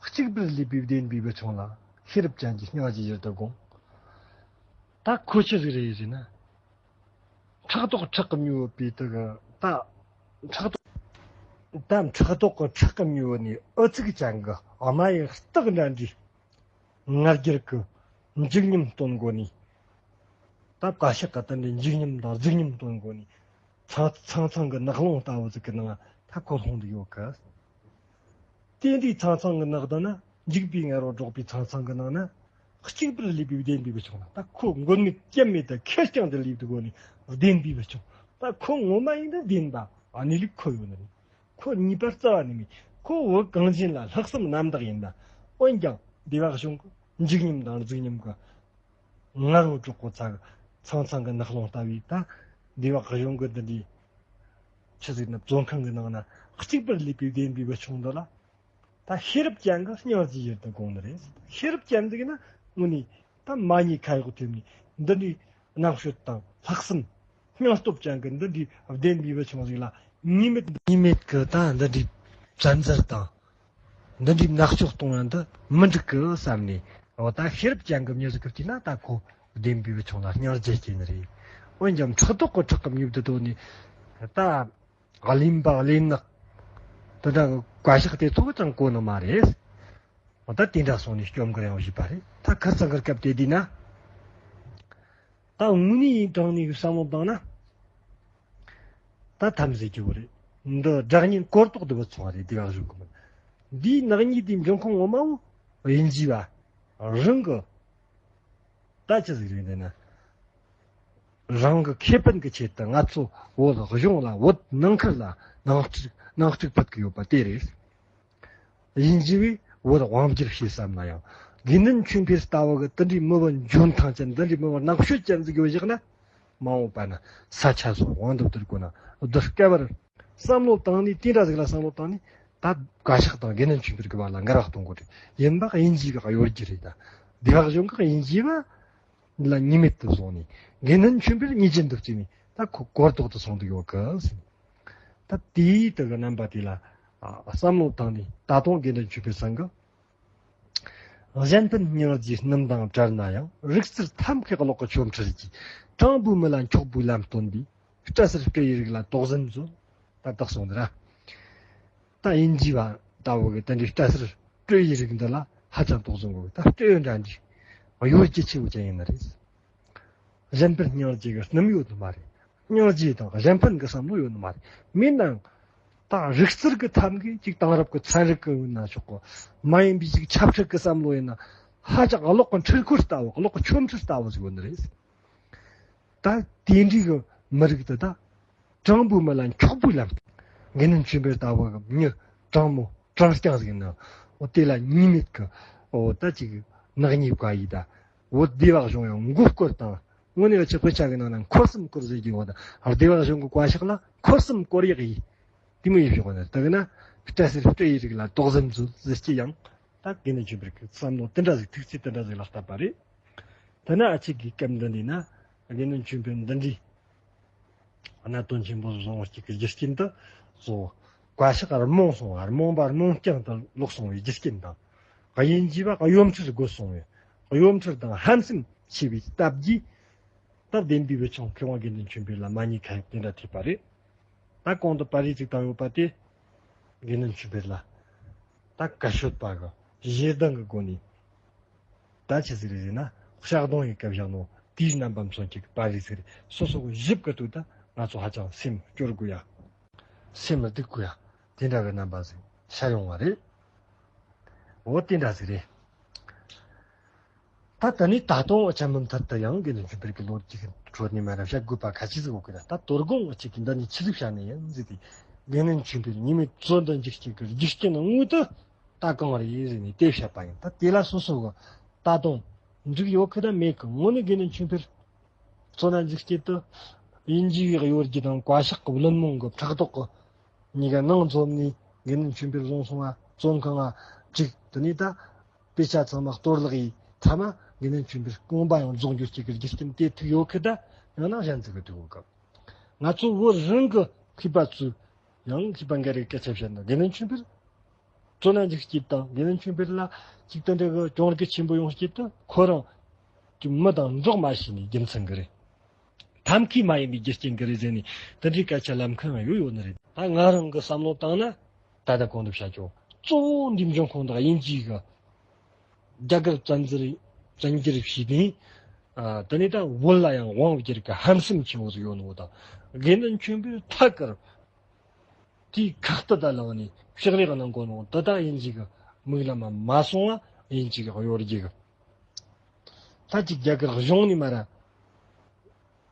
གཅིག་པུར་ལུས་པའི་བདེན་པའི་བུ་ཆུང་ལ། ཤེས་རབ་ཅན་གྱི་སྙིང་རྗེ་ཡུལ་དུ་དགོངས། ད་ཁོ་ཆི་ཟིག་རེད་ཟེར་ན། ཕྲག་དོག་ཕྲག་གིས་མྱོས་པའི་དུ་གི་ད་ཕྲག་དོག་ད་ཕྲག་དོག་གི་ཕྲག་གིས་མྱོས་ནས་ཨུ་ཚུགས་ཅན་གི་རྨ་ཡི་སྟག་འདྲ་འདྲའི། ང་རྒྱལ་གྱི་འཇིགས་སྙོམས་སྟོན་གོ་ནི། ད་བཀའ་ཤག་གི་དེ་འདྲའི་འཇིགས་སྙོམས་དང་གཟུགས་སྙོམས་སྟོན་གོ་ནི། ཚང་ཚང་ཚང་གི་ནགས་ཀློང་ལྟ་བུ་ཟིག་གི་ནང་ད་ཁོ་ལྷུང་དུ་ཡོད་གི། དེ་འདྲའི་ཚང་ཚང་གི་ནགས་དང་ན་འཇིགས་པའི་ངར་བ་སྒྲོག་པའི་ཚང་ཚང་གི་ནང་ན་གཅིག་པུར་ལུས་པའི་བདེན་པའི་བུ་ཆུང་ལ། ད་ཁོ་མགོན་མེད་སྐྱབས་མེད་དུ་ཁེར་རྐྱང་དུ་ལུས་དུ་གོ་ནི་བདེན་པའི་བུ་ཆུང་། ད་ཁོ་ངོ་མ་ཡིན་ན་བདེན་པ་ཨ་ནི་ལུགས་ཁོ་ཡོད་ནི་རེད། ཁོ་ཉེས་པ་རྩ་བ་ནས་མེད། ཁོ་བོད་གངས་ཅན་ལ་ལྷག་བསམ་རྣམ་དག་ཡིན་ན། འོན་ཀྱང་སྡེ་བ་གཞུང་གི་འཇིགས་སྙོམས་དང་གཟུགས་སྙོམས་ཀྱི་ངར་བ་སྒྲོག་གོ་ཚ་གི་ཚང་ཚང་གི་ནགས་ཀློང་ལྟ་བུའི་ད་སྡེ་བ་གཞུང་གི་འདི་འདྲའི་ཆི་ཟིག་ན་བཙོན་ཁང་གི་ནང་ན་གཅིག་པུར་ལུས་པའི་བདེན་པའི་བུ་ཆུང་འདི་ལ། ད་ཤེས་རབ་ཅན་གྱི་སྙིང་རྗེ་ཡུལ་དུ་དགོངས་ནི་རེད། ཤེས་རབ་ཅན་ཟིག་ན་དངོས་ནས་ད་མ་ཉེས་ཁ་གཡོག་ཐེབས་ནས་འདི་འདྲའི་རྣམ་དཔྱོད་དང་ལྷག་བསམ་སྙིང་སྟོབས་ཅན་གྱི་འདི་འདྲའི་བདེན་པའི་བུ་ཆུང་ཟིག་ལ་ཉེས་མེད་ཉེས་མེད་ཀྱི་ད་འདི་འདྲའི་བཙན་འཛུལ་དང་འདི་འདྲའི་མནར་གཅོད་གཏོང་ཡ་འདི་མི་འགྲིག་གི་བསམ་ནས། འོ་ད་ཤེས་རབ་ཅན་གྱི་མྱི་ཟིག་གི་དུས་ན་ད་ཁོ་བདེན་པའི་བུ་ཆུང་ལ་སྙིང་རྗེ་སྐྱེ་ནི་རེད། འོན་ཀྱང་ཕྲག་དོག་གི་ཁྲག་གི་མྱུར་དུ་དོ་ནས་ད། གླེན་པ་གླེན་ནག་དེ་འདྲ་གི་བཀའ་ཤག་དེ་ཚོ་ཅང་གོ་ནི་མ་རེད། ད་དེ་འདྲ་སོང་ནས་སྐྱོན་གི་རེ་བ་ཞིག་པ་རེད། ད་ཁར་སང་གི་སྐབས་དེ་དུས་ན། ད་དངོས་གནས་ཡིན་དྲང་ནས་བསམ་བློ་བཏང་ན། ད་ཐམས་ཅད་ཀྱི་བུ་རེད། འདི་སྒྲ་སྙན་གོ་རྟོགས་འདི་བུ་ཚོ་རེད། དེ་བ་བཞུགས་གི་མིན། འདིའི་ནག་ཉེས་དེའི་འབྱུང་ཁུངས་ངོ་མ་བོ་དབྱིན་ཇི་བ་རང་གི་ད་ཅི་ཟིག་རེད་འདི་ན། རང་གི་ཁེ་ཕན་གྱི་ཆེད་དུ་ང་ཚོ་བོད་གཞུང་ལ་བོད་ནང་ཁུལ་ལ་ནང་འཁྲུག་ནང་འཁྲུག་ཕོག་གི་ཡོད་པ་དེ་རེད། དབྱིན་ཇི་བས་བོད་དབང་བསྒྱུར་བྱེད་བསམ་ན་ཡང་དགེ་འདུན་ཆོས་འཕེལ་ལྟ་བུ་གི་དེ་འདྲའི་མི་བུ་འཇོན་ཐང་ཅན་འདི་འདྲའི་མི་བུ་ནག་ཤོས་ཅན་ཟིག་ཡོད་བཞག་ན། མ་འོངས་པ་ན་ས་ཆ་སོགས་དབང་དུ་བསྡུ་དགོས་ན་བསྡུ་དཀའ་བར། བསམ་བློ་བཏང་ནས་དེ་འདྲ་ཟིག་ལ་བསམ་བློ་བཏང་ནས་ད་བཀའ་ཤག་དང་དགེ་འདུན་ཆོས་འཕེལ་གྱི་བར་ལ་འགལ་བ་གཏོང་དགོས་རེད། ཡིན་པ་དབྱིན་ཇི་གི་གཡོ་སྒྱུ་རེད་ད། སྡེ་བ་གཞུང་གི་དབྱིན་ཇི་བ་ལ་ཉེས་མེད་དུ་བཟུང་ནས་དགེ་འདུན་ཆོས་འཕེལ་ཉེས་ཅན་དུ་བརྩིས་ནས་ད་ཁོ་གོ་ལྡོག་ཏུ་སོང་དུ་ཡོད་གི་ཟེར། ད་དེའི་དུ་གི་རྣམ་པ་དེ་ལ་བསམ་བློ་བཏང་ནས་ད་དུང་དགེ་འདུན་ཆོས་འཕེལ་ཚང་གི་གཞན་ཕན་སྙིང་རྗེ་སྣུམ་དང་བྲལ་ན་ཡང་། རིག་རྩལ་ཐབས་མཁས་གློག་གི་ཆོ་འཕྲུལ་གྱིས། དྲང་པོའི་མི་ལ་འཁྱོག་པོའི་ལམ་སྟོན་པའི། སྤྲ་སེར་སྤྲེའུ་ཡི་རིགས་ལ་དོགས་ཟོན་མཛོད། ད་བཏགས་སོང་ནི་ར། ད་དབྱིན་ཇི་བ་ལྟ་བུ་གི་དེ་འདྲའི་སྤྲ་སེར་སྤྲེའུ་ཡི་རིགས་འདི་ལ་ཧ་ཅང་དོགས་ཟོན་དགོས། ད་སྤྲེའུ་འདྲ་འདྲའི་གཡོ་སྒྱུ་ཆེ་བོ་ཅན་ཡིན་ནི་རེད། གཞན་ཕན་སྙིང་རྗེ་གི་སྣུམ་ཡོད་ནི་མ་རེད། སྙིང་རྗེ་དང་གཞན་ཕན་གི་བསམ་བློ་ཡོད་ནི་མ་རེད། མིན་ནའང་ད་རིག་རྩལ་གི་ཐབས་ཀྱིས་ཅིག་དེང་རབས་ཀྱི་ཚན་རིག་གི་ཡིན་ན་ཆོག་གི། མ་ཡིན་པའི་ཅིག་ཆབ་སྲིད་ཀྱི་བསམ་བློ་ཡིན་ན་ཧ་ཅང་གློག་གི་འཕྲུལ་འཁོར་ལྟ་བུ། གློག་གི་ཆོ་འཕྲུལ་ལྟ་བུ་ཟིག་ཡོད་ནི་རེད། ད་དེ་འདྲའི་གི་མི་རིགས་དེ་ད་དྲང་པོའི་མི་ལ་འཁྱོག་པོའི་ལམ། དགེ་འདུན་ཆོས་འཕེལ་ལྟ་བུ་གི་མྱི་དྲང་མོ་དྲང་རྐྱང་ཟིག་ཡིན་ན། འོ་དེ་ལ་ཉེས་མེད་གི་འོ་ད་ཅིག་ནག་ཉེས་བཀའ་ཡིས་ད། འོ་སྡེ་བ་གཞུང་ཡང་མགོ་སྐོར་དང་། དངོས་གནས་ཅི་དཔེ་ཆ་གི་ནང་ན་འཁོར་གསུམ་བསྐོར་ཟེར་གྱི་འོ་ད། སྡེ་བ་གཞུང་གི་བཀའ་ཤག་ལ་འཁོར་གསུམ་བསྐོར་ཡག་ཡིས། དེ་མོ་ཡིན་ཞོག་ན་ད་གི་ན་སྤྲ་སེར་སྤྲེའུ་ཡི་རིགས་ལ་དོགས་ཟོན་མཛོད་ཟེར་གྱི་ཡང་། ད་དགེ་འདུན་ཆོས་འཕེལ་གི་བསམ་བློ་དེ་འདྲ་ཟིག་ཐུགས་རྗེ་དེ་འདྲ་ཟིག་ལ་བཏབ་པ་རེད། དེ་ན་ཨ་ཅིག་གི་སྐབས་འདི་འདི་ན་དགེ་འདུན་ཆོས་འཕེལ་འདི་འདྲའི་གནད་དོན་ཆེན་པོ་བཟུང་བ་གཅིག་གི་རྒྱུ་རྐྱེན་དུ་གཙོ་བོ་བཀའ་ཤག་རྨོངས་སོང་བ། རྨོངས་པ་རྨོངས་རྐྱང་དུ་ལོག་སོང་བའི་རྒྱུ་རྐྱེན་དང་། དབྱིན་ཇི་བ་གཡོ་འཕྲུལ་རྒོད་སོང་བའི་གཡོ་འཕྲུལ་དང་ཧམ་སེམས་ཆེ་བའི་སྟབས་ཀྱིས། ད་བདེན་པའི་བུ་ཆུང་མཁས་དབང་དགེ་འདུན་ཆོས་འཕེལ་ལ་མ་ཉེས་ཁ་གཡོག་དེ་འདྲ་ཐེབས་པ་རེད། ད་གོང་དུ་པར་རིས་ཅིག་བཏང་ཡོད་པ་དེ། དགེ་འདུན་ཆོས་འཕེལ་ལ་ད་བཀའ་ཤོད་པ་གི་ཞེ་སྡང་གི་སྒོ་ནས་ད་ཆི་ཟིག་རེད་ཟེར་ན། ཕྱག་སྡོང་ཡི་སྐབས་བཞག་ནོ་དེའི་རྣམ་པ་མཚོན་གྱི་པར་རིས་ཟིག་རེད། སོ་སོ་གི་ཞིབ་གི་དུས་ད་ང་ཚོ་ཧ་ཅང་སེམས་སྐྱོ་དགོས་ཡ། སེམས་སྡུག་དགོས་ཡ། དེ་འདྲ་གི་རྣམ་པ་ཟིག་ཤར་ཡོང་བ་རེད། འོ་དེ་འདྲ་ཟིག་རེད། ད་ད་ནི་ད་དུང་ཨ་ཅག་མུ་མཐུད་དུ་ཡང་དགེ་འདུན་ཆོས་འཕེལ་གྱི་ལོ་རྒྱུས་ཁྲོད་ནས་མ་རབས་བཤད་དགོས་པ་ཁ་ཅིག་ཟིག་ཡོད་གི་ར། ད་དོ་དགོང་ཨ་ཅིག་གི་འདི་ནས་ཆི་ཟིག་བཤད་ནི་ཡིན་ཟེར་ཏེ། དགེ་འདུན་ཆོས་འཕེལ་ཉེས་མེད་བཙོན་དུ་འཇུག་རྐྱེན་གྱི་རྒྱུ་རྐྱེན་དངོས་དེ་ད་གང་རེད་ཟེར་ནས་དེ་བཤད་པ་ཡིན། ད་དེ་ལ་སོ་སོ་གི་ད་དུང་འགྲིག་ཡོད་གི་ད་མེད་གི། དངོས་གནས་དགེ་འདུན་ཆོས་འཕེལ་བཙོན་ན་འཇུག་རྐྱེན་དེ་དབྱིན་ཇི་བའི་གཡོ་སྒྱུ་དང་བཀའ་ཤག་གི་བླུན་རྨོངས་གི་ཕྲག་དོག་གི་གཉིས་ཀ་ནང་འཛོམས་ནས། དགེ་འདུན་ཆོས་འཕེལ་བཟུང་སོང་བ་བཙོན་ཁང་ང་བཅུག་དེ་ནས་ད་དཔེ་ཆ་ཚང་མ་གཏོར་བརླག་ཡིས་ཐ་མ་དགེ་འདུན་ཆོས་འཕེལ་རྐང་པ་ཡང་རྫོགས་འགྱུར་གྱི་རྒྱུ་རྐྱེན་དེ་ཐུག་ཡོད་ཁི་ད་ཡང་ན་གཞན་ཚིག་གི་ཐུག་ཡོད་གི། ང་ཚོ་བོད་རང་གི་མཁས་པ་ཚོས་ཡང་མཁས་པ་འགའ་རེ་སྐད་ཆ་བཤད་ན་དགེ་འདུན་ཆོས་འཕེལ་བཙོན་ན་འཇུག་སྐྱིད་དང་དགེ་འདུན་ཆོས་འཕེལ་ལ་ཅིག་ཏུ་འདྲ་གི་གྱོང་གུད་ཆེན་པོ་ཡོང་སྐྱིད་དུ་ཁོ་རང་གི་མི་དང་འགྲོགས་མ་ཤེས་ནས་རྒྱུ་མཚན་གི་རེད། ཐབས་མཁས་མ་ཡིན་པའི་རྒྱུ་རྐྱེན་གི་རེད་ཟེར་ནས་དེ་འདྲའི་སྐད་ཆ་ལབ་མཁན་ཡང་ཡོད་ཡོད་ནི་རེད། ད་ང་རང་གི་བསམ་བློ་བཏང་ན་ད་ལྟ་གོང་དུ་བཤད་ཆོག་གཙོ་བོ་འདི་འབྱུང་ཁུངས་དག་དབྱིན་ཇི་གི་རྒྱ་གར་བཙན་འཛུལ་བཙན་འགྱུར་བྱས་ནས། ཨ། དེ་ནས་ད་བོད་ལ་ཡང་དབང་བསྒྱུར་གི་ཧམ་སེམས་ཆེན་པོ་ཟིག་ཡོད་ནོ་དང་། དགེ་འདུན་ཆོས་འཕེལ་ཐད་ཀར་དེའི་ཁ་གཏད་ད་ལངས་ནས་ཕྱག་ལས་གནང་གོ་ནོ་དེ་དག་དབྱིན་ཇི་གི་མིག་ལམ་མ་སོང་བ་དབྱིན་ཇི་གི་གཡོ་སྒྱུ་གི། ད་ཅིག་རྒྱ་གར་གཞུང་ནས་མ་ར་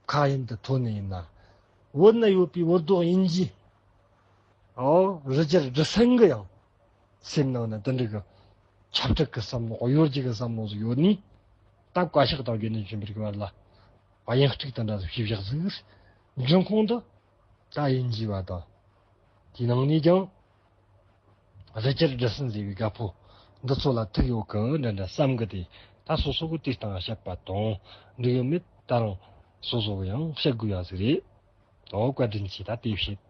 མཁའ་དབྱིངས་དུ་ཐོན་ནི་ཡིན་ན། བོད་ན་ཡོད་པའི་བོད་ཐོག་དབྱིན་ཇི། ཨོ། རི་ཅར་ཌི་སན་གི་ཡང་སེམས་ནང་ན་དེ་འདྲ་གི་ཁྱབ་བསྒྲགས་ཀྱི་བསམ་བློ་གཡོ་སྒྱུ་གི་བསམ་བློ་ཟིག་ཡོད་ནི། ད་བཀའ་ཤག་དང་དགེ་འདུན་ཆོས་འཕེལ་གྱི་བར་ལ་དབྱངས་སྒྲིག་དེ་འདྲ་ཟིག་ཞིབ་བཞག་ཟིག་འབྱུང་ཁུངས་འདི་ད་དབྱིན་ཇི་བ་དང་། དེའི་ནང་ནས་ཀྱང་རི་ཅར་ཌི་སན་ཟེར་བའི་རྒད་པོ་འདི་ཚོ་ལ་ཐུག་ཡོད་གི་འདྲ་འདྲ་བསམ་གི། དེ་ད་སོ་སོ་གི་དེ་སྟེང་བཤད་པ་དང་འགྲིག་ཡོད་མེད་ད་རུང་སོ་སོ་གི་ཡང་བཤད་དགོས་ཡ་ཟིག་རེད། ཨོ། བཀའ་དྲིན་ཆེ། ད་དེ་བཤད།